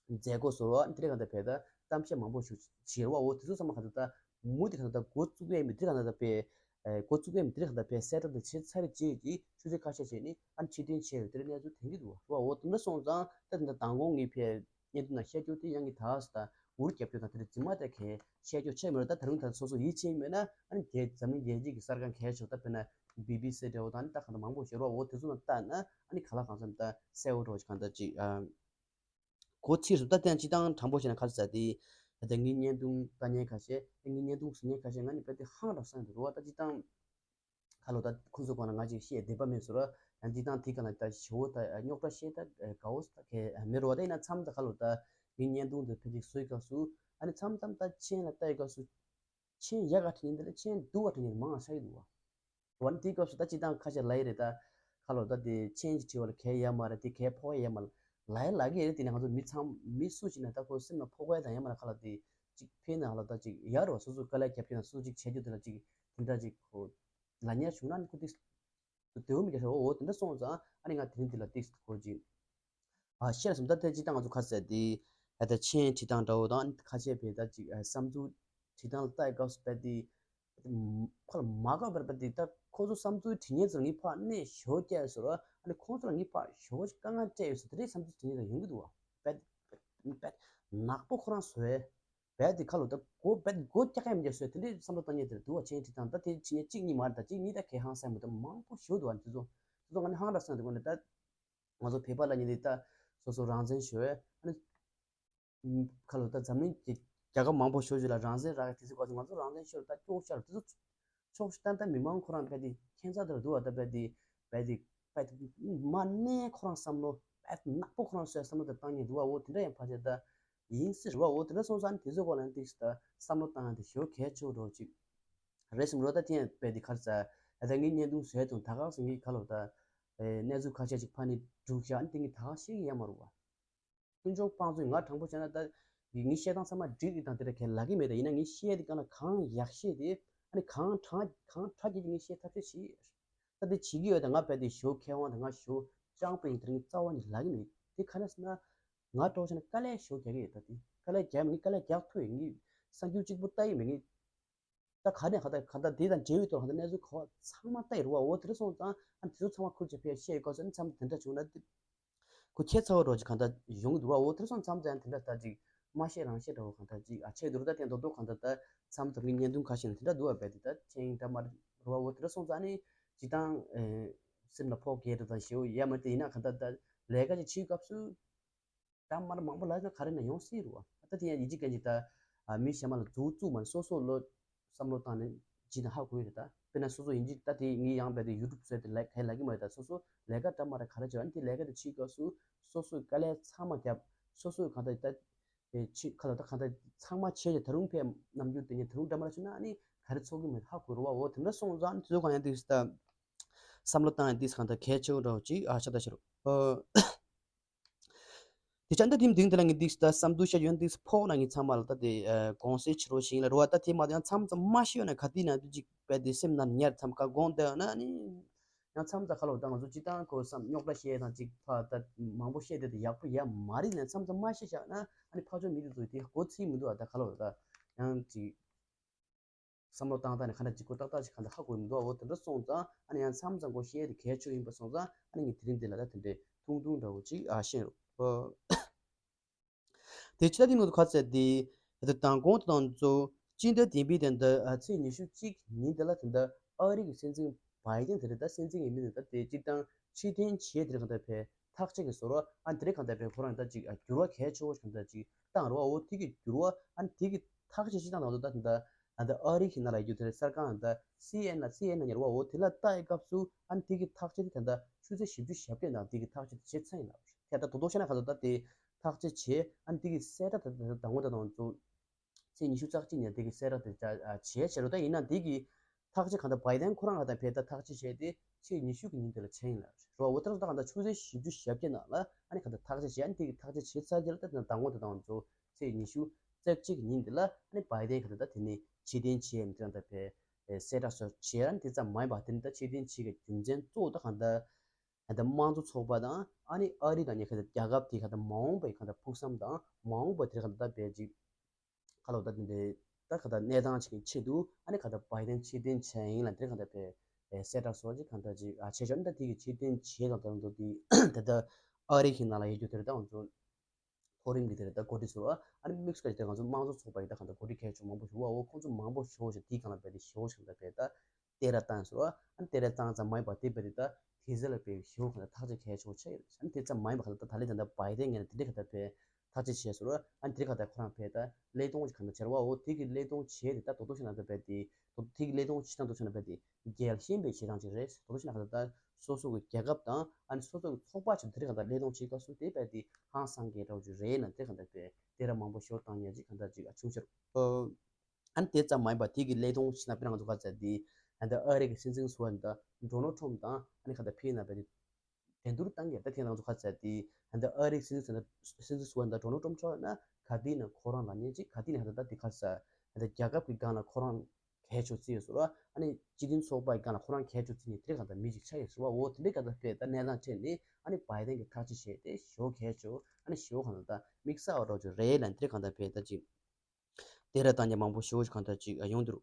མཛད་སྒོ་བཟོ་བ་འདི་རིགས་གང་ལྟར་བས་ད་གཏམ་བཤད་མང་པོ་ཞིག་བྱེད་རོགས་འོ་དེ་ཚོ་ཚང་མ་གང་ལྟར་ད་མུ་མཐུད་གང་ལྟར་ད་འགོ་བཙུགས་ཡས་མི་འདི་རིགས་གང་ལྟར་ད་བས་འགོ་བཙུགས་ཡས་མི་འདི་རིགས་གང་ལྟར་བས་གསལ་བསྒྲགས་དང་བྱེད་ཚར་རེ་རྗེས་ཀྱི་ཆུ་ཚོད་ཁ་ཤས་བྱས་ནས་ཨ་ནི་ཕྱིར་འཐེན་བྱས་ཡོད་དེ་རིགས་གནས་ཚུལ་དེང་གི་འདུག་བ། འོ་དེ་འདྲ་སོང་ཙང་ད་དེ་འདྲ་མདང་དགོང་ངས་ཕས་བརྙན་ཐུང་ནང་བཤད་རྒྱུ་དེ་ཡང་གི་ད་ས་ད་འུར་རྒྱབ་རྒྱུ་དང་དེ་རིགས་རྫུན་མ་ད་གས་བཤད་རྒྱུ་ཆེ་མི་རོགས། ད་ད་རུང་ད་སོ་སོ་ཡིད་ཆེས་མེད་ན་ཨ་ནི་རྒྱལ་འཛམ་གླིང་རྒྱལ་སྤྱི་གི་གསར་ཁང་གས་ཆོག་ད་དཔེར་ན་བི་བི་སི་འདྲ་བོ་དང་ཨ་ནི་ད་གང་ལྟར་མང་པོ་བཤད་རོགས། འོ་དེ་ཚོ་ནང་ལྟ་ན་ཨ་ནི་ག་ལ་གང་འཚམ་ད་གསལ་བོ་འགྲོ་གི་གང་ལྟར་ཅིག་ཨ། གོ་ཚིག་སུ་ད་བསྟན་ཅི་དང་དྲང་པོ་བཤད་ན་ག་རེ་ཟེར་དེ། ད་ངའི་བརྙན་ཐུང་ལྟ་མཁན་ཁ་ཤས་ངའི་བརྙན་ཐུང་གཟིགས་མཁན་ཁ་ཤས་ང་ནི་དཔེ་དེ་ཧང་ར་སང་དུ་རུ་བ། ད་ཅི་དང་ཁ་ལོ་ད་ཁོང་ཚོ་གོང་ན་ང་ཅིག་བཤད་བདེ་པ་མེད་སོ་ར། ཡང་ཅི་དང་དེ་ག་ན་ད་ཞོ་ད་རྙོག་དྲ་བཤད་ད་དགའ་བོ་ད་གས་མེད་རུ་བ། ད་ཡིན་ན་མཚམས་ད་ཁ་ལོ་ད་ངའི་བརྙན་ཐུང་དེ་ཕལ་ཆེར་བཟོས་སྐབས་སུ་ཨ་ནི་མཚམས་མཚམས་ད་མཆན་ལ་ལྟ་ཡི་སྐབས་སུ་མཆན་ཡག་ག་དྲི་ཉིན་དེ་ལ་མཆན་སྡུག་ག་དྲི་ཉིན་མང་ང་ཤ་ཡི་འདུག་བ། འོན་ཏེ་སྐབས་སུ་ད་སྤྱི་བཏང་ཁ་ཤས་ལབ་ཡི་རེད། ད་ཁ་ལོ་ད་དེ་མཆན་གྱི་དྲི་བ་ལ་གས་ཡ་མ་རེད། དེ་གས་ཕོག་ཡ་མ་ལ་ཡ་ལབ་ཀྱི་རེད། དེ་ནས་ང་ཚོ་མི་ཚང་མི་སུ་ཞིག་ན་ད་ཁོ་སེམས་ལ་ཕོག་པ་དང་ཡ་མ་ལ་ཁ་ལ་དེ་ཅིག་ཕན་ན་ཁ་ལ་ད་ཅིག་ཡ་རོ་སོ་སོ་དཀའ་ལས་རྒྱབ་ཀྱི་ན་སོ་སོ་ཅིག་བྱེད་རྒྱུ་དེ་ལ་ཅིག་དེ་འདྲ་ཅིག་ཁོ་ལ་ཉར་བྱུང་ན་ནི་ཁོ་དེ་དེ་འོ་མི་རྒྱ་ཧྲ་འོ་འོ་དེ་འདྲ་སོང་ཙང་ཨ་ནི་ང་དེ་རིང་དེ་ལ་ཏིག་ཁོ་ཅིག་ཨ་ཤེས་སོང་། ད་དེ་ཅི་ལྟར་ང་ཚོ་ཁ་ཟེར་དེ་ད་ལྟ་མཆན་བྲིས་སྟངས་འདྲ་བོ་དང་ཁ་ཤས་བས་ད་ཅིག་བསམ་ཚུལ་བྲིས་སྟངས་ལ་ལྟ་ཡི་སྐབས་སུ་བས་དེ་ཁོ་ལ་མ་དགའ་བར་བས་དེ་ད་ཁོ་ཚོ་བསམ་ཚུལ་བྲིས་མཁན་ཚོ་ལ་ངའི་ཕར་གནས་ཞོ་བསྐྱལ་ཟེར་རོ། ཨ་ནི་ཁོང་ཚོ་ལ་ངའི་ཕར་ཞོ་དཀའ་ངལ་སྤྲད་ཡོད་ཟེར་དེ་རེད། བསམ་ཚུལ་བྲིས་མཁན་ཚོ་ཡོང་གི་འདུག་བ། བས་བས་ནག་པོ་ཁོ་རང་བཟོས། བས་དེ་ཁ་ལོ་ད་སྒོ་བས་སྒོ་རྒྱག་ཡ་མི་རྒྱག་བཟོས་དེ་འདྲའི་བསམ་བློ་བཏང་མཁན་དེ་འདུག་བ། མཆན་བྲིས་སྟངས་ད་དེ་བྲིས་མཁན་གཅིག་གཉིས་མ་རེད། ད་གཅིག་གཉིས་ད་གས་ཧང་སང་མི་འདུག་མང་པོ་ཞོ་འདུག་བ། དེ་ཚོ་དེ་ཚོ་ང་ནི་ཧང་ར་སང་དེ་དགོས་ནས་ད། ང་ཚོ་བོད་པ་ལ་ཉིན་དེ་ལྟ་སོ་སོ་རང་བཙན་ཤོར་བས། ཨ་ནི་ཁ་ལོ་ད་འཛམ་གླིང་གི་རྒྱལ་ཁབ་མང་པོ་ཤོར་ཞིག་ལ་རང་བཙན་རག་གི་དེ་ཚོ་ག་ཚོད་ང་ཚོ་རང་བཙན་ཤོར་ད་སྐྱོ་ཤར་དེ་ཚོ་ཕྱོགས་ཤིག་ད་ལྟ་མི་མང་ཁོ་རང་བས་དེ་ཁྱད་མཚར་དེ་འདུག་བ། ད་བས་དེ་བས་དེ་བས་དེ་མ་གནས་ཁོ་རང་བསམ་བློ་བས་ནག་པོ་ཁོ་རང་བཟོས་བསམ་བློ་དེ་བཏང་ཉིན་འདུག་བ། འོ་དེ་འདྲ་ཡང་ཕལ་ཆེར་ད་ཡིན་སྲིད་རེད་བ། འོ་དེ་འདྲ་སོང་ཙང་དེ་ཚོ་ག་ལ་ཏིག་ད་བསམ་བློ་བཏང་ཡ་དེ་ཞོ་གལ་ཆེ་བོ་འགྲོ་ཅིག་རེད་སེམས་རོ། ད་ཐེངས་པས་འདི་ཁར་ཙ་ད་ངའི་བརྙན་ཐུང་བཟོས་དང་ད་ག་སེ་ངའི་ཁ་ལོ་ད་གནས་ཚུལ་ཁ་ཤས་ཅིག་ཕ་ནི་སྒྲུག་བཞག་ཨ་ནི་དེ་ངས་ད་ག་ཤེས་ཀྱི་ཡ་མ་རུ་བ། ཀུན་འབྱུང་དཔང་ཚོས་ང་དྲང་པོ་བྱས་ན་ད་ངའི་བཤད་སྟངས་ཚང་མ་འགྲིག་གི་དང་དེ་འདྲ་གས་ལབ་ཀྱི་མེད། ད་ཡིན་ན་ངའི་བཤད་དེ་གང་ལ་གང་ཡག་ཤེས་དེ་ཨ་ནི་གང་དྲག་གང་དྲག་གི་ངས་བཤད་ཐབས་ཤེས་བྱེད། ད་དེ་བྱེད་ཀྱི་ཡོད། ད་ང་བས་དེ་ཞོ་མཁས་དབང་ད་ང་ཞོ་ཅང་པོ་ཡིན་དེ་ངའི་རྩ་བ་ནས་ལབ་ཀྱི་མེད། དེ་ག་ནས་ཟེར་ན་ང་གྲོགས་བྱས་ན་དཀའ་ལས་ཞོ་རྒྱག་གི་ཡོད། ད་དེ་དཀའ་ལས་རྒྱག་མི་ངས་དཀའ་ལས་རྒྱག་ཐུབ་ཡོད། ངས་གསར་འགྱུར་གཅིག་པུ་ལྟ་ཡི་མེད། ངས་ད་ག་ནས་ག་ད་ག་ད་དེ་དང་འབྲེལ་བའི་ཐོག་ག་ད་གནས་ཚུལ་ག་བ་ཚང་མ་ལྟ་ཡི་རུ་བ། འོ་དེ་འདྲ་སོང་ཙང་ཨ་དེ་ཚོ་ཚང་མ་ཁུར་བྱས་ཕེབས་བཤད་ཡོད་སྐབས་སུ་ཨ་ནི་མཚམས་དེ་འདྲ་བྱུང་ན་དེ་ཁོ་ཁྱད་མཚར་བ་འདྲ་ཅིག་ག་ད་ཡོང་གི་འདུག་བ། འོ་དེ་འདྲ་སོང་མཚམས་ཙང་དེ་འདྲ་ད་ཅིག་མ་བཤད་རང་བཤད་འདྲ་བོ་ག་ད་ཅིག་ཨ་ཆེ་འདུག་ད་དེ་མདོག་མདོག་ག་ད་ད་མཚམས་དེ་ངའི་བརྙན་ཐུང་ཁ་ཤས་ནས་དེ་འདྲ་འདུག་བ། བས་དེ་ད་ཆེན་འདྲ་མ་རུ་བ། འོ་དེ་འདྲ་སོང་ཙང་ཨ་ནི་ཅི་དང་སེམས་ལ་ཕོག་གེ་འདྲ་དང་ཞེའུ་ཡ་མ་དེ་ཡིན་ན་ག་ད་ད་ལས་ཀ་ཅིག་བྱེད་སྐབས་སུ། ད་མར་མང་པོ་ལབ་ན་ག་རེ་ན་ཡོང་སྲིད་རུ་བ། ད་དེ་ཡང་ཡིན་གཅིག་མཁན་གཅིག་ད་མི་གཞན་མ་ལ་མཛུབ་བཙུགས་མ་ནས་སོ་སོ་ལོ་བསམ་བློ་བཏང་ནས་ཇི་ན་ཧ་གོ་ཡི་རེད། ད་དཔེར་ན་སོ་སོ་ཡིན་གཅིག་ད་དེ་ངས་ཡང་བས་དེ་ཡུ་ཊུབ་བཟོས་ཏེ་ལབ་ག་ལབ་གི་མ་རེད། ད་སོ་སོ་ལས་ཀ་འདྲ་མ་རེད་ག་རེ་བྱེད་ཨ་ནི་དེ་ལས་ཀ་དེ་བྱེད་སྐབས་སུ་སོ་སོའི་དཀའ་ལས་ཚང་མ་བརྒྱབ། སོ་སོའི་གང་ལྟར་ད་ཆེད་ཁ་ལ་ད་གང་ལྟར་ཚང་མ་བྱས་ཀྱི་ད་རུང་ཕེབས་ནམ་རྒྱུན་དེ་ནས་ད་རུང་འདྲ་མ་རེད་བྱུང་ན་ཨ་ནི་ག་རེ་ཚོགས་ཀྱི་མེད་ཧ་གོ་རུ་བ། འོ་དེ་འདྲ་སོང་ཙང་ཨ་ནི་དེ་ཚོ་གང་ཡང་དེ་ད་བསམ་བློ་བཏང་ཡང་དེ་གང་ལྟར་གལ་ཆེ་བོ་འདྲ་བོ་ཅིག་ཨ་ཆགས་ད་ཤི་རུ། དེ་ཆ་འདི་དེའི་མདུན་དེ་ལ་ངས་འདུག་ད་བསམ་ཚུལ་བཤད་ཡོད་འདུག་ཕོག་ན་ངས་ཚང་མ་ལ་ད་དེ་དགོངས་སེལ་བྱེད་རོགས་ཞིག་ལ་རུ་བ། ད་དེ་མ་ཡང་མཚམས་མཚམས་མ་ཤེས་ཡོད་ན་ག་དུས་ན་དུས་གཅིག་པས་དེ་སེམས་ནང་ཉར་མཚམས་ཁ་དགོངས་བསྡད་ཡོད་ན་ནི་ཡང་མཚམས་མཚམས་ཁ་ལོ་ད་ང་ཚོ་སྤྱི་བཏང་ཁོ་བསམ་རྙོག་དྲ་བཤད་དང་གཅིག་ཕ་ད་མང་པོ་བཤད་དེ་དེ་ཡག་པོ་ཡ་མ་རེད་ན་མཚམས་མཚམས་མ་ཤེས་བཞག་ན་ཨ་ནི་ཕ་ཆོས་མི་དེ་ཚོ་དེ་གོ་ཚིག་མི་འདུག་ཨ་ད་ཁ་ལོ་ད་ཡང་གཅིག་བསམ་བློ་བཏང་སྟངས་ནི་ག་འདྲ་ཅིག་གོ་ཏག་ཏག་ཅིག་ག་འདྲ་ཧ་གོ་མི་འདུག་འོ་དེ་འདྲ་སོང་ཙང་ཨ་ནི་ཡང་མཚམས་མཚམས་ཁོ་བཤད་དེ་གལ་ཆེ་ཡིན་པ་སོང་ཙང་ཨ་ནི་ངས་དེ་རིང་འདི་ལ་ད་དེ་འདྲའི་ཐུང་ཐུང་འདྲ་བོ་ཅིག་ཨ་བཤད་རོགས། དེ་ཕྱི་ད་དེ་ནང་དུ་ག་ཚད་དེ་ད་དང་གོང་དུ་དང་ཚོ་སྤྱི་ཟླ་བདུན་པའི་དེ་འདྲ་ཚེས་ཉི་ཤུ་གཅིག་ཉིན་དེ་ལ་དེ་འདྲ་ཨ་རི་གི་སྲིད་འཛིན་བྷའི་ཏན་དེ་རེད། ད་སྲིད་འཛིན་ཡིན་མིན་ད་དེ་སྤྱིར་བཏང་ཕྱིར་འཐེན་བྱས་དེ་རེད་གང་ལྟར་བས། ཐག་གཅོད་ཀྱི་ཟོར་བ་ཨ་དེ་རིང་གང་ལྟར་བས་ཁོ་རང་ད་ཅིག་འགྱུར་བ་གལ་ཆེ་བོ་ཞིག་གང་ལྟར་ཅིག་བཏང་རོགས། འོ་དེ་གི་འགྱུར་བ་ཨ་དེ་གི་ཐག་གཅོད་ཅིག་བཏང་དང་དུ་ད་ད་ད་ཨ་རི་གི་ནང་ལ་ཡོད་དེ་གསར་ཁང་ད་སི་ཨེན་ཨེན་ལ་སི་ཨེན་ཨེན་ཉར་བ་འོ་དེ་ལ་ལྟ་ཡི་སྐབས་སུ་ཨ་དེ་གི་ཐག་གཅོད་དེ་ད་ད་ཆུ་ཚོད་བཞི་བཅུ་ཞེ་བརྒྱད་ནང་དེ་གི་ཐག་གཅོད་དེ་བྱེད་ཚར་ཡིན་ལ་ཁྱེད་ད་དོ་དོ་ཤེ་ན་གང་ལྟར་ད་དེ་ཐག་གཅོད་བྱེད་ཨ་དེ་གི་གསལ་བསྒྲགས་ད་ད་ད་དང་པོ་ད་དང་ཚོ་ཚེས་ཉི་ཤུ་རྩ་གཅིག་ཉིན་དེ་གི་གསལ་བསྒྲགས་དེ་བྱ་བྱེད་བྱེད་རོགས། ད་ཡིན་ན་དེ་གི་ ཐག་གཅོད་གང་ལྟར་བའི་ཏན་ཁོ་རང་ལ་ད་བས་ད་ཐག་གཅོད་བྱས་ཏེ་ཚེས་ཉི་ཤུ་གི་ཉིན་དེ་ལ་བྱས་ཡིན་ལ་རོ། འོ་ད་ད་གང་ལྟར་ཆུ་ཚོད་བཞི་བཅུ་ཞེ་བརྒྱད་ནང་ལ་ཨ་ནི་གང་ལྟར་ཐག་གཅོད་བྱས། ཨ་ནི་དེ་གི་ཐག་གཅོད་བྱས་ཚར་རྗེས་ལ་ད་ད་མདང་དགོང་དེ་དང་ང་ཚོ་ཚེས་ཉི་ཤུ་རྩ་གཅིག་གི་ཉིན་དེ་ལ་ཨ་ནི་བའི་ཏན་གང་ལྟར་ད་དེ་ནས་ཕྱིར་འཐེན་བྱས་ཡིན། དེ་གང་ལྟར་བས་གསལ་བསྒྲགས་སོགས་བྱས། ཨ་ནི་དེ་ཙམ་མ་ཡིན་པ་དེ་ནི་ད་ཕྱིར་འཐེན་བྱས་ཀྱི་རྒྱུ་མཚན་གཙོ་བོ་ད་གང་ལྟར་ད་ལྟ་དམངས་གཙོ་ཚོགས་པ་དང་ཨ་ནི་ཨ་རི་དང་གཉིས་ཀ་རྒྱལ་ཁབ་དེ་ག་ད་མ་འོངས་པའི་ག་ད་ཕུགས་བསམ་དང་མ་འོངས་པ་དེ་ག་ད་ད་བས་ཅིག་ཁ་ལོ་ད་དེ་འདྲའི་ད་ག་ད་གནས་སྟངས་ཅིག་གི་ཆེད་དུ་ཨ་ནི་ག་ད་བའི་ཏན་ཕྱིར་འཐེན་བྱས་ཡིན་ལ་དེ་ག་ད་བས་གསལ་བསྒྲགས་སོགས་ཅིག་ག་ད་ཅིག་ཨ་བྱས་ཆོག་ད་དེ་གི་ཕྱིར་འཐེན་བྱས་དང་ད་དུང་དེ་ད་ད་ཨ་རི་གི་ནང་ལ་ཡོད་རྒྱུ་དེ་རེད། ད་ང་ཚོ་མཐོ་རིམ་གྱི་དེ་རེད། ད་འགོ་ཁྲིད་ཚོ་ཨ་ནི་དམིགས་བསལ་གྱི་དེ་ང་ཚོ་དམངས་གཙོ་ཚོགས་པ་ཡི་ད་གང་ལྟར་འགོ་ཁྲིད་གལ་ཆེ་མང་པོ་ཞིག་འོ་འོ་ཁོང་ཚོ་མང་པོ་ཞེ་པོ་ཞིག་དེའི་སྒང་ལ་བས་དེ་ཞེ་པོ་ཞིག་ད་བས་ད་བསྟན་ར་བཏང་ཟེར་བ། ཨ་ནི་བསྟན་ར་བཏང་ཙམ་མ་ཡིན་པ་དེ་བས་དེ་ད་དེ་ཟེར་ལ་བས་ཞེ་པོ་གང་ལ་ཐག་གཅོད་གལ་ཆེ་ཆགས་ཡོད། ཨ་ནི་དེ་ཙམ་མ་ཡིན་པ་གང་ལ་ད་ད་ལས་ད་ད་བའི་ཏན་ངས་ནས་དེ་འདྲའི་གང་ལྟར་བས་ཐག་གཅོད་བྱས་ཟེར་བ། ཨ་ནི་དེ་གང་ལྟར་ཁོ་རང་བས་ད་ཀླད་སྟོང་ཞིག་གང་ལྟར་བྱས་ར་བ། འོ་དེ་གི་ཀླད་སྟོང་བྱས་དེ་ད་དོ་དོ་ཞིག་ན་ད་བས་དེ་དོ་དེ་གི་ཀླད་སྟོང་བྱས་ད་དོ་ཞིག་ན་བས་དེ་རྒྱལ་ཞེན་པའི་བྱེད་སྟངས་ཅིག་རེད། དོ་དོ་ཞིག་ན་གང་ལྟར་ད་སོ་སོ་གི་རྒྱལ་ཁབ་དང་ཨ་ནི་སོ་སོ་གི་ཚོགས་པ་ཆེད་དུ་དེ་རིང་གང་ལྟར་ཀླད་སྟོང་བྱེད་སྐབས་སུ་དེ་བས་དེ་ཧང་སང་གི་འདྲ་བོ་ཅིག་རེད་ན་དེ་གང་ལྟར་བས་དེ་ར་མང་པོ་ཞོར་བཏང་ཉེ་ཅིག་གང་ལྟར་ཅིག་ཨ་བྱུང་ཕྱིར། ཨ་ནི་དེ་ཙམ་མ་ཡིན་པ་དེ་གི་ཀླད་སྟོང་ཕྱིན་ན་དཔེར་ན་ང་ཚོ་ག་ཚད་དེ་ད་ལྟ་ཨ་རི་གི་སྲིད་འཛིན་ཟུར་པ་ད་ལྟ་ཌོ་ནལ་ཊམ་དང་ཨ་ནི་གང་ལྟར་ཕེ་ན་བས་དེ་འགྲན་བསྡུར་བཏང་གི་ཡོད། ད་དེ་ང་ཚོ་ག་ཚད་དེ་ད་ལྟ་ཨ་རི་གི་སྲིད་འཛིན་ཟུར་པ་ད་ལྟ་ཌོ་ནལ་ཊམ་ཆགས་ན་ག་དེ་ན་ཁོ་རང་ལ་ཉེ་ཅིག་ག་དེ་ན་གང་ལྟར་ད་དེ་ག་ཚད་ད་ལྟ་རྒྱལ་ཁབ་ཀྱི་སྒང་ལ་ཁོ་རང་གལ་ཆེ་བརྩི་ཡོད་ཟེར་བ། ཨ་ནི་སྤྱི་མཐུན་ཚོགས་པ་ཡི་སྒང་ལ་ཁོ་རང་གལ་ཆེ་བརྩི་ནས་དེ་གང་ལྟར་མི་ཞིག་ཆགས་ཡོད་ཟེར་བ། འོ་དེ་འདྲའི་གང་ལྟར་བས་ད་གནས་སྟངས་འཕྲད་ནས་ཨ་ནི་བའི་ཏན་གྱི་ཐག་གཅོད་བྱས་ཏེ་ཞེ་པོ་གལ་ཆེ་ཨ་ནི་ཞེ་པོ་གང་ལྟར་ད་དམིགས་བསལ་བ་འདྲ་བོ་ཅིག་རེད་ལ་དེ་གང་ལྟར་བས་ད་ཅིག་དེ་ར་བཏང་རྒྱ་མང་པོ་ཞེ་པོ་ཞིག་གང་ལྟར་ཅིག་ཡོང་འདུག་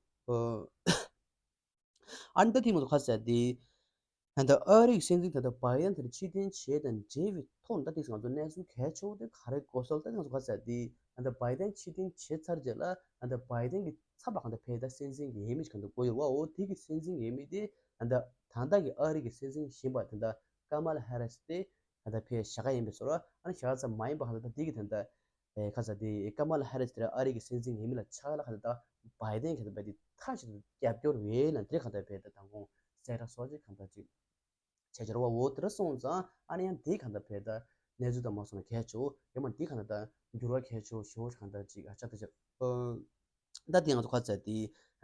ཨ་ནི་ད་དེ་མ་གཏོགས་ག་ཚད་དེ་ད་ལྟ་ཨ་རི་གི་སྲིད་འཛིན་ད་ལྟ་བའི་ཏན་དེར་ཕྱིར་འཐེན་བྱས་དང་འབྲེལ་བའི་ཐོག་ད་ལྟ་ང་ཚོ་གནས་ཚུལ་གལ་ཆེ་བོ་དེ་ག་རེ་གོ་སོང་ད་ང་ཚོ་ག་ཚད་དེ་ད་ལྟ་བའི་ཏན་ཕྱིར་འཐེན་བྱས་ཚར་རྗེས་ལ་ད་ལྟ་བའི་ཏན་གྱི་ཚབ་ལ་གང་ལྟར་ཕེ་ད་སྲིད་འཛིན་གྱི་འོས་མི་གང་ལྟར་བསྐོ་ཡོད་བ། འོ་དེ་གི་སྲིད་འཛིན་གྱི་འོས་མི་དེ་ད་ལྟ་ད་ལྟ་གི་ཨ་རི་གི་སྲིད་འཛིན་ཡིན་པ་ད་ལྟ་ཀ་མ་ལ་ཧེ་རི་སི་དེ་ད་ལྟ་ཕེ་བཞག་ག་ཡིན་པའི་ཟེར་བ། ཨ་ནི་བཞག་ཙམ་མ་ཡིན་པ་གང་ལྟར་ད་དེ་གི་ད་ལྟ་ཨེ་ཁ་ས་དེ་ཀ་མ་ལ་ཧེ་རི་སི་དེར་ཨ་རི་གི་སྲིད་འཛིན་འོས་མི་ལ་ཆགས་ལ་ཁ་ས་ད་བའི་ཏན་ཁ་ས་བའི་ཏན་མཐའ་གཅིག་ཏུ་རྒྱབ་སྐྱོར་ཡོད་ལ་དེ་ཁ་ས་བའི་ཏན་དང་གོང་གསལ་བསྒྲགས་སོགས་ཅིག་གང་ལྟར་ཅིག་བྱས་བྱས་ར་བ། འོ་དེ་འདྲ་སོང་ཙང་ཨ་ནི་ཡང་དེ་གང་ལྟར་བའི་ཏན་གནས་ཚུལ་དང་མ་སོང་ན་གལ་ཆེ་བོ་ཡང་མ་དེ་གང་ལྟར་ད་འགྱུར་བ་གལ་ཆེ་བོ་ཞེ་བོ་གང་ལྟར་ཅིག་ཨ་ཆགས་ད་ཆགས་ཨ་ད་དེ་ང་ཚོ་ཁ་ས་དེ་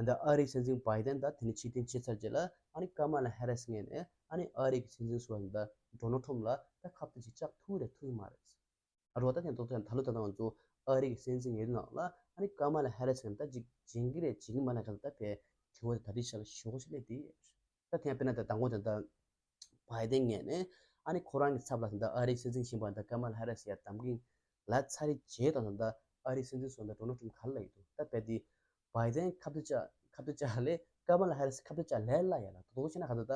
ད་ཨ་རི་སྲིད་འཛིན་བའི་ཏན་ད་དེ་ནས་ཕྱིར་འཐེན་བྱས་ཚར་རྗེས་ལ་ཨ་ནི་ཀ་མ་ལ་ཧེ་རི་སི་ངོས་ནས་ཨ་ནི་ཨ་རི་གི་སྲིད་འཛིན་ཟུར་པ་ད་ཌོ་ནལ་ཊམ་ལ་ད་ཁ་གཏད་ཅིག་བཅག་ཐུབ་རེད་ཐུབ་ཀྱི་མ་རེད། རོ་ད་ཐེངས་ཐོག་ཐེངས་ད་ལོ་ད་ལྟ་ང་ཚོ་ཨ་རི་གི་སྲིད་འཛིན་ཡོད་དུས་ནང་ལ་ཨ་ནི་ཀ་མ་ལ་ཧེ་རི་སི་ད་ཅིག་བྱེད་ཀྱི་རེད་བྱེད་ཀྱི་མ་རེད་ག་ད་བས་དྲི་བ་དེ་ད་རེས་ཤར་ཞོག་ཞིག་སླེབས་དེ། ད་ཐེངས་དཔེར་ན་ད་དང་པོ་ད་ད་བའི་ཏན་ངོས་ནས་ཨ་ནི་ཁོ་རང་གི་ཚབ་ལ་ད་ཨ་རིའི་སྲིད་འཛིན་ཡིན་པ་ད་ཀ་མ་ལ་ཧེ་རི་སི་ཡ་གདམ་གིན་ལ་ཚར་རེ་བྱས་དང་ད་ཨ་རིའི་སྲིད་འཛིན་སོང་ད་ཌོ་ནལ་ཊམ་ག་ལ་ཡོད་འདུག་ད་བས་དེ་བའི་ཏན་ཁ་གཏད་བཅག་ཁ་གཏད་བཅག་ལས་ཀ་མ་ལ་ཧེ་རི་སི་ཁ་གཏད་བཅག་ལས་སླ་ཡ་ལ་དོ་དོ་བྱས་ན་ག་ད་ད།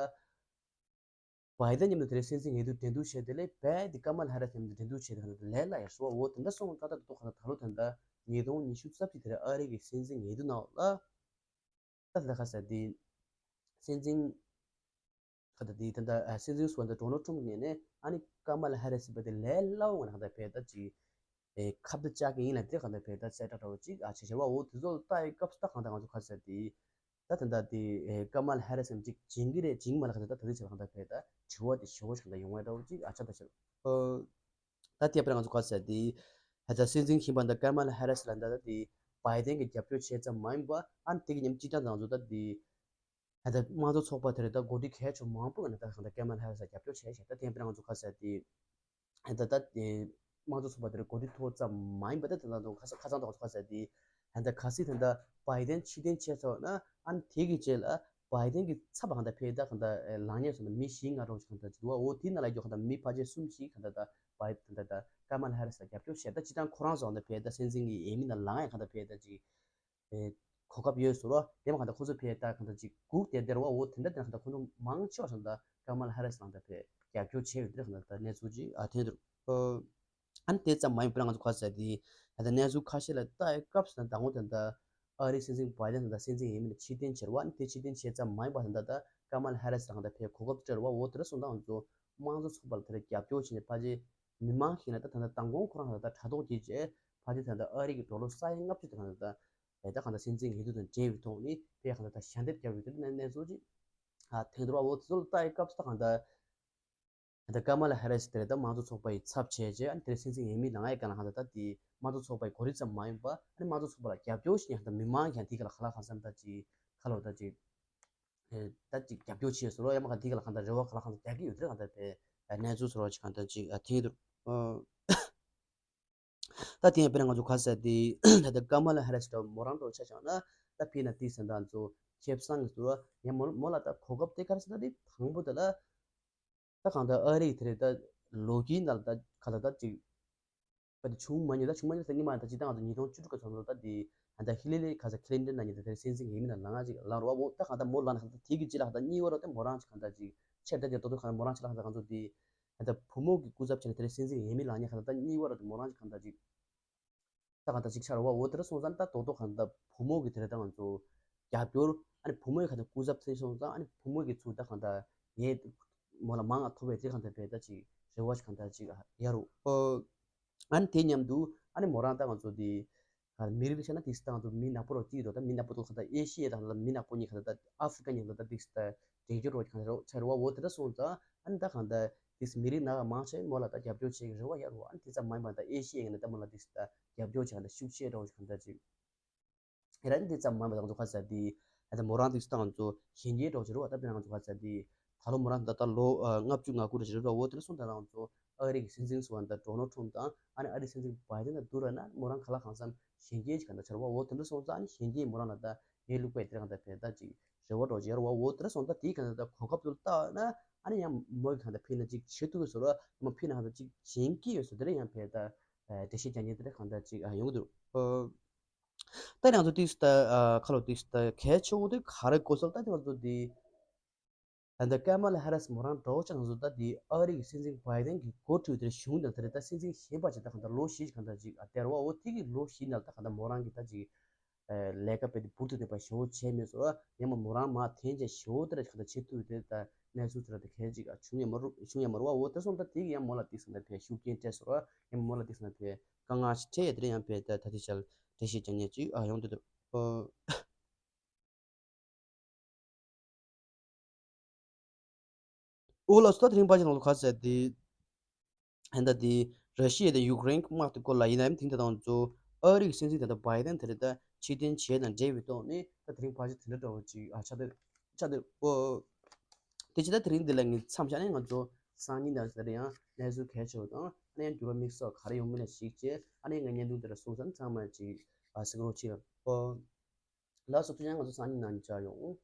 བའི་ཏན་མཉམ་དུ་དེ་རིང་སྲིད་འཛིན་འོས་བསྡུ་འགྲན་བསྡུར་བྱས་དེ་ལས་བས་དེ་ཀ་མ་ལ་ཧེ་རི་སི་མཉམ་དུ་འགྲན་བསྡུར་བྱས་དེ་ག་ལས་སླ་ཡ་རེད་བ། འོ་དེ་འདྲ་སོང་ད་ད་དོ་ག་ད་ད་ལོ་ད་ད་ཉིས་སྟོང་ཉི་ཤུ་རྩ་གཅིག་དེ་རིང་ཨ་རི་གི་སྲིད་འཛིན་འོས་བསྡུ་ནང་ལ་ད་ད་ཁ་ས་དེ་སྲིད་འཛིན་ཁ་ད་དེ་ད་ད་སྲིད་འཛིན་ཟུར་པ་ད་ཌོ་ནལ་ཊམ་ངོས་ནས་ཨ་ནི་ཀ་མ་ལ་ཧེ་རི་སི་བས་དེ་ལས་སླ་བོ་ང་ད་ད་བས་ད་ཅིག་ཨེ་ཁ་གཏད་བཅག་གི་ཡིན་ལ་དེ་གང་ལྟར་བས་ད་གསལ་བསྒྲགས་འདྲ་བོ་ཅིག་ཨ་བྱས་བྱས་བ། འོ་དེ་ཚོ་ལ་ལྟ་ཡི་སྐབས་སུ་ད་གང་ལྟར་ང་ཚོ་ཁ་ས་དེ་ད་ད་ལྟ་དེ་ཨེ་ཀ་མ་ལ་ཧེ་རི་སི་ཅིག་བྱིན་གི་རེད་བྱིན་གི་མ་རེད་གང་ལྟར་ད་ད་དེ་བྱས་བ་གང་ལྟར་བས་ད་དྲི་བ་དེ་ཞེ་པོ་ཞིག་གང་ལྟར་ཡོང་བ་འདྲ་བོ་ཅིག་ཨ་ཆགས་ད་ཆགས། ཨོ་ད་དེ་བས་ང་ཚོ་ཁ་ས་དེ་ད་ད་སྲིད་འཛིན་ཡིན་པ་ད་ཀ་མ་ལ་ཧེ་རི་སི་ལ་ད་ད་དེ་བའི་ཏན་གྱི་རྒྱབ་སྐྱོར་བྱས་ཙམ་མ་ཡིན་པ་ཨ་ནི་དེ་གི་མཉམ་སྤྱི་བཏང་ད་ང་ཚོ་ད་དེ། ད་ལྟ་དམངས་གཙོ་ཚོགས་པ་དེ་རེད་ད་འགོ་ཁྲིད་གལ་ཆེ་མང་པོ་ང་ད་གང་ལྟར་ཀ་མ་ལ་ཧེ་རི་སི་ལ་རྒྱབ་སྐྱོར་བྱས་ཤག་ད་ཐེངས་དཔེར་ན་ང་ཚོ་ཁ་ས་དེ་ད་ལྟ་དེ་དམངས་གཙོ་ཚོགས་པ་དེ་རེད་འགོ་ཁྲིད་ཐོག་ཙམ་མ་ཡིན་པ་ད་ད་ལྟ་ཁ་ས་ཁ་སང་ད་ང་ཚོ་ཁ་ས་དེ་ད་ལྟ་གལ་སྲིད་ད་ལྟ་བའི་ཏན་ཕྱིར་འཐེན་བྱས་ཚར་ན་ཨ་ནི་དེ་གི་རྗེས་ལ་བའི་ཏན་གྱི་ཚབ་གང་ལྟར་ཕེ་ད་གང་ལྟར་ལངས་ཉེས་སོང་ན་མི་བཞི་ལྔ་རོགས་ཤིག་གང་ལྟར་འདུག་བ། འོ་དེ་ནང་ལ་ཡོད་གང་ལྟར་མི་ཕལ་ཆེར་གསུམ་ཞིག་གང་ལྟར་ད་བའི་ད་ལྟ་ད་ཀ་མ་ལ་ཧེ་རི་སི་ལ་རྒྱབ་སྐྱོར་བྱས་ད་སྤྱི་བཏང་ཁོ་རང་ཚོ་གང་ལྟར་ཕེ་ད་སྲིད་འཛིན་གྱི་འོས་མི་ནང་ལངས་ཡ་གང་ལྟར་ཕེ་ད་ཅིག་ཨེ་གོ་སྐབས་ཡོད་ཟེར་རོ། དེ་མ་གང་ལྟར་ཁོ་ཚོ་ཕེ་ད་གང་ལྟར་ཅིག་སྒུག་བསྡད་བསྡད་རོ་བ། འོ་དེ་འདྲ་དེ་གང་ལྟར་ཁོ་ཚོ་མང་ཆེ་བ་ཞིག་ད་ཀ་མ་ལ་ཧེ་རི་སི་ལ་ད་ཕེ་རྒྱབ་སྐྱོར་བྱས་ཡོད་དེ་གང་ལྟར་ད་གནས་ཚུལ་ཅིག་ཨ་ཐོན་འདུག་ཨ་ནི་དེ་ཙམ་མ་ཡིན་པར་ང་ཚོ་ཁ་ས་དེ་ད་ལྟ་གནས་ཚུལ་ཁ་ཤས་ལ་ལྟ་ཡི་སྐབས་སུ་ད་ངོ་དེ་ད་ཨ་རིའི་སྲིད་འཛིན་བའི་ཏན་ད་སྲིད་འཛིན་འོས་མི་ལ་ཕྱིར་འཐེན་བྱས་རོ་བ། ཨ་ནི་དེ་ཕྱིར་འཐེན་བྱས་ཙམ་མ་ཡིན་པ་ད་ད་ཀ་མ་ལ་ཧེ་རི་སི་ལ་ད་ཕེ་གོ་སྐབས་སྤྲད་རོ་བ། འོ་དེ་འདྲ་སོང་ད་ང་ཚོ་དམངས་གཙོ་ཚོགས་པ་ལ་དེ་འདྲ་རྒྱབ་སྐྱོར་བྱས་ནས་ཕལ་ཆེར་མི་མང་ཞིག་ལ་ད་ད་ད་མདང་དགོང་ཁོ་རང་ད་ད་དྲ་ཐོག་བརྒྱུད་བྱས་ཕལ་ཆེར་ད་ད་ཨ་རི་གི་ཌོ་ལར་ས་ཡ་ལྔ་བཅུ་དེ་གང་ལྟར་ད་ད་གང་ལྟར་སྲིད་འཛིན་འོས་བསྡུ་དང་འབྲེལ་བའི་ཐོག་ནས་དེ་གང་ལྟར་ད་ཞལ་འདེབས་བརྒྱབ་ཡོད་དེ་གནས་གནས་ཚུལ་ཅིག་ཨ་ཐོན་འདུག་བ། འོ་དེ་ཚོ་ལ་ལྟ་ཡི་སྐབས་སུ་ད་གང་ལྟར་ད་ཀ་མ་ལ་ཧེ་རི་སི་དེ་རེད་ད་དམངས་གཙོ་ཚོགས་པ་ཡི་ཚབ་བྱས་རྗེས་ཨ་ནི་དེར་སྲིད་འཛིན་འོས་མི་ལངས་ཡ་གང་ལ་གང་ལྟར་ད་དེ་དམངས་གཙོ་ཚོགས་པ་ཡི་གོ་རིམ་ཙམ་མ་ཡིན་པ་ཨ་ནི་དམངས་གཙོ་ཚོགས་པ་ལ་རྒྱབ་སྐྱོར་ཞིག་ཡང་ད་མི་མང་ཡང་དེ་ག་ལ་ག་ལ་གང་འཚམ་ད་ཅིག་ཁ་ལོ་ད་ཅིག་ ད་ཅིག་རྒྱབ་སྐྱོར་བྱས་སོང་རོགས། ཡང་མ་ག་དེ་ག་ལ་གང་ལྟར་རེ་བ་ག་ལ་གང་ལྟར་རྒྱག་གི་ཡོད་དེ་གང་ལྟར་བས་གནས་ཚུལ་སོགས་ཅིག་གང་ལྟར་ཅིག་ཐེངས་དུ། ད་དེ་ཡང་དཔེར་ན་ང་ཚོ་ག་ཟེར་དེ་ད་ལྟ་ཀ་མ་ལ་ཧ་ར་སི་འདྲ་མོ་རང་འགྲོ་ཆ་བཞག་ན་ད་ཕི་ན་དེ་ཟེར་ད་ཚོ་ཁེབས་སང་གི་ཟུར་ཡང་མོ་མོ་ལ་ད་གོ་སྐབས་དེ་ག་རེ་ཟེར་ད་དེ་དང་པོ་དེ་ལ་ད་གང་ལྟར་ཨ་རི་དེ་རེད་ད་ལོ་རྒྱུས་ནང་ལ་ད་ག་ལ་ད་ཅིག་ད་དེ་བྱུང་མ་ཉེ་ད་བྱུང་མ་ཉེ་ད་ཉི་མ་ད་ཅིག་ད་ང་ཚོ་ཉིས་སྟོང་བཅུ་དྲུག་གི་ཚོ་ལ་ད་དེ་ད་ཧི་ལི་ལི་ག་ས་ཁི་ལིན་ཏན་ན་ཉེ་ད་དེ་སྲིད་འཛིན་ཡིན་མིན་ན་ལ་ང་ཅིག་ལ་རོ་བ་འོ་ད་གང་ལྟར་མོ་ལ་ན་ད་དེ་གི་ཅི་ལ་ད་གཉིས་བ་རོ་དེ་མོ་རང་ཅིག་གང་ལྟར་ཅིག་ཆེར་ད་དེ་ཏོ་ཏོ་གང་མོ་རང་ཅིག་ལ་ད་ང་ཚོ་དེ། ད་ལྟ་བུ་མོ་གི་སྐུ་ཚབ་བྱས་ནས་དེ་རིང་སྲིད་འཛིན་ཡིན་མིན་ལ་ཉེ་ག་ད་ལྟ་གཉིས་བར་དུ་མོ་རང་གི་གང་ལྟར་ཅིག་ད་གང་ལྟར་ཅིག་ཆགས་རེད་བ། འོ་དེ་འདྲ་སོང་ཙང་ད་རྡོག་རྡོག་གང་ལྟར་བུ་མོ་གི་དེ་རིང་ད་ང་ཚོ་རྒྱབ་སྐྱོར་ཨ་ནི་བུ་མོ་གི་གང་ལྟར་སྐུ་ཚབ་ཚད་སོང་ཙང་ཨ་ནི་བུ་མོ་གི་ཚུལ་ད་གང་ལྟར་ངས་མོ་ལ་མང་ང་ཐོབ་པའི་དེ་གང་ལྟར་བས་ད་ཅིག་རེ་བ་ཞིག་གང་ལྟར་ཅིག་ཡ་རུ་ཨ་ནི་དེ་མཉམ་དུ་ཨ་ནི་མོ་རང་ད་ང་ཚོ་དེ། ཨ་མི་རིགས་ལ་ཆ་ན་དེ་སྟངས་དུ་མི་ནག་པོ་རོ་གཅིག་དོ་ད་མི་ནག་པོ་དོ་ཁ་ད་ཨེ་ཤི་ཡ་དང་ད་མི་ནག་པོ་གཉིས་ཁ་ད་ཨ་ཧྥི་རི་ཀ་གཉིས་ཁ་ད་དེ་ད་འབྲེལ་སྦྱོར་རོ་ཁ་ད་ཆ་རོ་བ་འོ་དེ་འདྲ་སོང་ཙང་ཨ་ནི་ད་གང་ད་དེ་མི་རིགས་ནག་མང་ཆེ་མོ་ལ་ད་རྒྱབ་སྐྱོར་བྱེད་ཀྱི་རེ་བ་ཡ་རོ་ཨ་ནི་དེ་ཙམ་མ་ཡིན་པ་ད་ཨེ་ཤི་ཡ་ཡིན་ན་ད་མོ་ལ་དེ་ད་རྒྱབ་སྐྱོར་བྱེད་ཁ་ད་ཤུགས་ཆེ་རོ་ཁ་ད་ཅིག་ཡ་ར་ནི་དེ་ཙམ་མ་ཡིན་པ་ད་ང་ཚོ་ཁ་ད་དེ་ཨ་ད་མོ་རང་དེ་ད་ང་ཚོ་གཞན་རྒྱས་རོ་ཅིག་རོ་ཨ་ད་དཔེར་ན་ང་ཚོ་ཁ་ད་དེ། ད་ལོ་མོ་རང་ད་ལྟ་ལོ་ལྔ་བཅུ་ང་དགུ་རེ་རེད་བ། འོ་དེ་ལ་སོང་ད་རང་ཚོ་ཨ་རི་གི་སྲིད་འཛིན་སུ་བ་ད་ཌོ་ནལ་ཊམ་དང་ཨ་ནི་ཨ་རི་སྲིད་འཛིན་བྷའི་ཌེན་དང་བསྡུར་བ་ན་མོ་རང་ག་ལ་གང་འཚམ་གཞོན་སྐྱེས་ཅིག་ག་འདྲ་ཆགས་རེད་བ། འོ་དེ་འདྲ་སོང་ཙང་ཨ་ནི་གཞོན་སྐྱེས་མོ་རང་ལ་ད་ངའི་ལུག་པའི་དེ་རང་ད་བས་ད་ཅིག་རེ་བ་འགྲོ་ཅིག་ཡོད་རེད་བ། འོ་དེ་འདྲ་སོང་ད་དེའི་ག་འདྲ་ད་གོ་སྐབས་དུ་ལྟ་ན་ཨ་ནི་ཡང་མོ་གི་ག་འདྲ་ཕེ་ན་ཅིག་བྱེད་ཐུབ་ཀྱི་བཟོ་ར་མོ་ཕེ་ན་ག་འདྲ་ཅིག་གཞོན་སྐྱེས་ཡོད་བཟོ་དེ་རེད། ཡང་བས་ད་འགྲེལ་བཤད་རྒྱག་མཁན་དེ་རེད་ག་འདྲ་ཅིག་ཡོང་གི་འདུག་ད་ང་ཚོ་ཏིས་ད་ཁ་ལོ་ཏིས་ད་གལ་ཆེ་བོ་དེ་ག་རེ་གོ་སོལ་ད་དེ་ང་ཚོ་དེ། ད་ལྟ་ཀ་མ་ལ་ཧ་ར་སི་མོ་རང་འགྲོ་ཆ་ང་ཚོ་ད་དེ་ཨ་རི་གི་སྲིད་འཛིན་བྷའི་ཌེན་གྱི་འགོ་ཁྲིད་དེ་གཞུང་དང་དེ་རེད་ད་སྲིད་འཛིན་གཞན་པ་ཅིག་ད་གང་ལྟར་ལོ་བཞི་ཅིག་གང་ལྟར་ཅིག་ཨ་དེར་བ་འོ་དེ་གི་ལོ་བཞི་ནང་ད་གང་ལྟར་མོ་རང་གི་ད་ཅིག་ལས་ཀ་སྤེལ་དེ་འབུར་དུ་ཐོན་པ་ཞེ་བོ་བྱས་མེད་སོ་ཡང་མ་མོ་རང་མ་འཐེན་ཅེས་ཞེ་བོ་དེ་ར་ཅིག་གང་ལྟར་བྱེད་ཐུབ་དེ་ད་གནས་ཚུལ་དེ་ར་དེ་གལ་ཅིག་ཨ་བྱུང་ཡ་མ་རུ་བྱུང་ཡ་མ་རུ་བ་འོ་དེ་སོང་ད་དེ་གི་ཡང་མོ་ལ་དེ་སོང་ད་དེ་ཤུགས་རྐྱེན་སྤྲད་སོ་ཡང་མོ་ལ་དེ་སོང་ད་དེ་དཀའ་ངལ་ཞིག་འཕྲད་ཡ་དེ་རེད། ཡང་བས་ད་ད་དེ་ཆ་འགྲེལ་བཤད་རྒྱག་མཁན་ཅིག་ཨ་ཡོང་དུས་འདུག་འོ་ལགས་སོ། ད་དེ་རིང་ཕལ་ཆེར་ང་ཚོ་ག་ཟེར་དེ། ཧན་ད་དེ་ར་ཤི་ཡ་དང་ཡུཀ་རེན་དམག་དེ་སྐོར་ལ་ཡིན་ན་ཡང་དེང་དེ་དང་ཚོ་ཨ་རི་གི་སྲིད་འཛིན་དེ་ད་བྷའི་ཌེན་དེ་རེད་ད་ཕྱིར་འཐེན་བྱས་དང་འབྲེལ་བའི་ཐོག་ནས་ད་དེ་རིང་ཕལ་ཆེར་དེ་འདྲ་འདྲ་བོ་ཅིག་ཨ་ཆགས་འདུག་ཆགས་འདུག་འོ། དེ་ཅི་ད་དེ་རིང་འདི་ལ་ངས་མཚམས་བཞག་ནས་ང་ཚོ་སང་ཉིན་དང་ཟེར་ཡང་གནས་ཚུལ་གལ་ཆེ་བ་དང་ཨ་ནི་ཡང་འགྱུར་བ་དམིགས་བསལ་ག་རེ་ཡོང་མིན་ལ་གཞིགས་བྱས་ཨ་ནི་ངས་བརྙན་ཐུང་དེ་ལ་གསུངས་ས་ཚང་མ་ཅིག་ཨ་གཟིགས་རོགས་བྱེད། འོ། ལགས་སོ། ཐུགས་རྗེ་ཆེ། ང་ཚོ་སང་ཉིན་ནང་མཇལ་ཡོང་།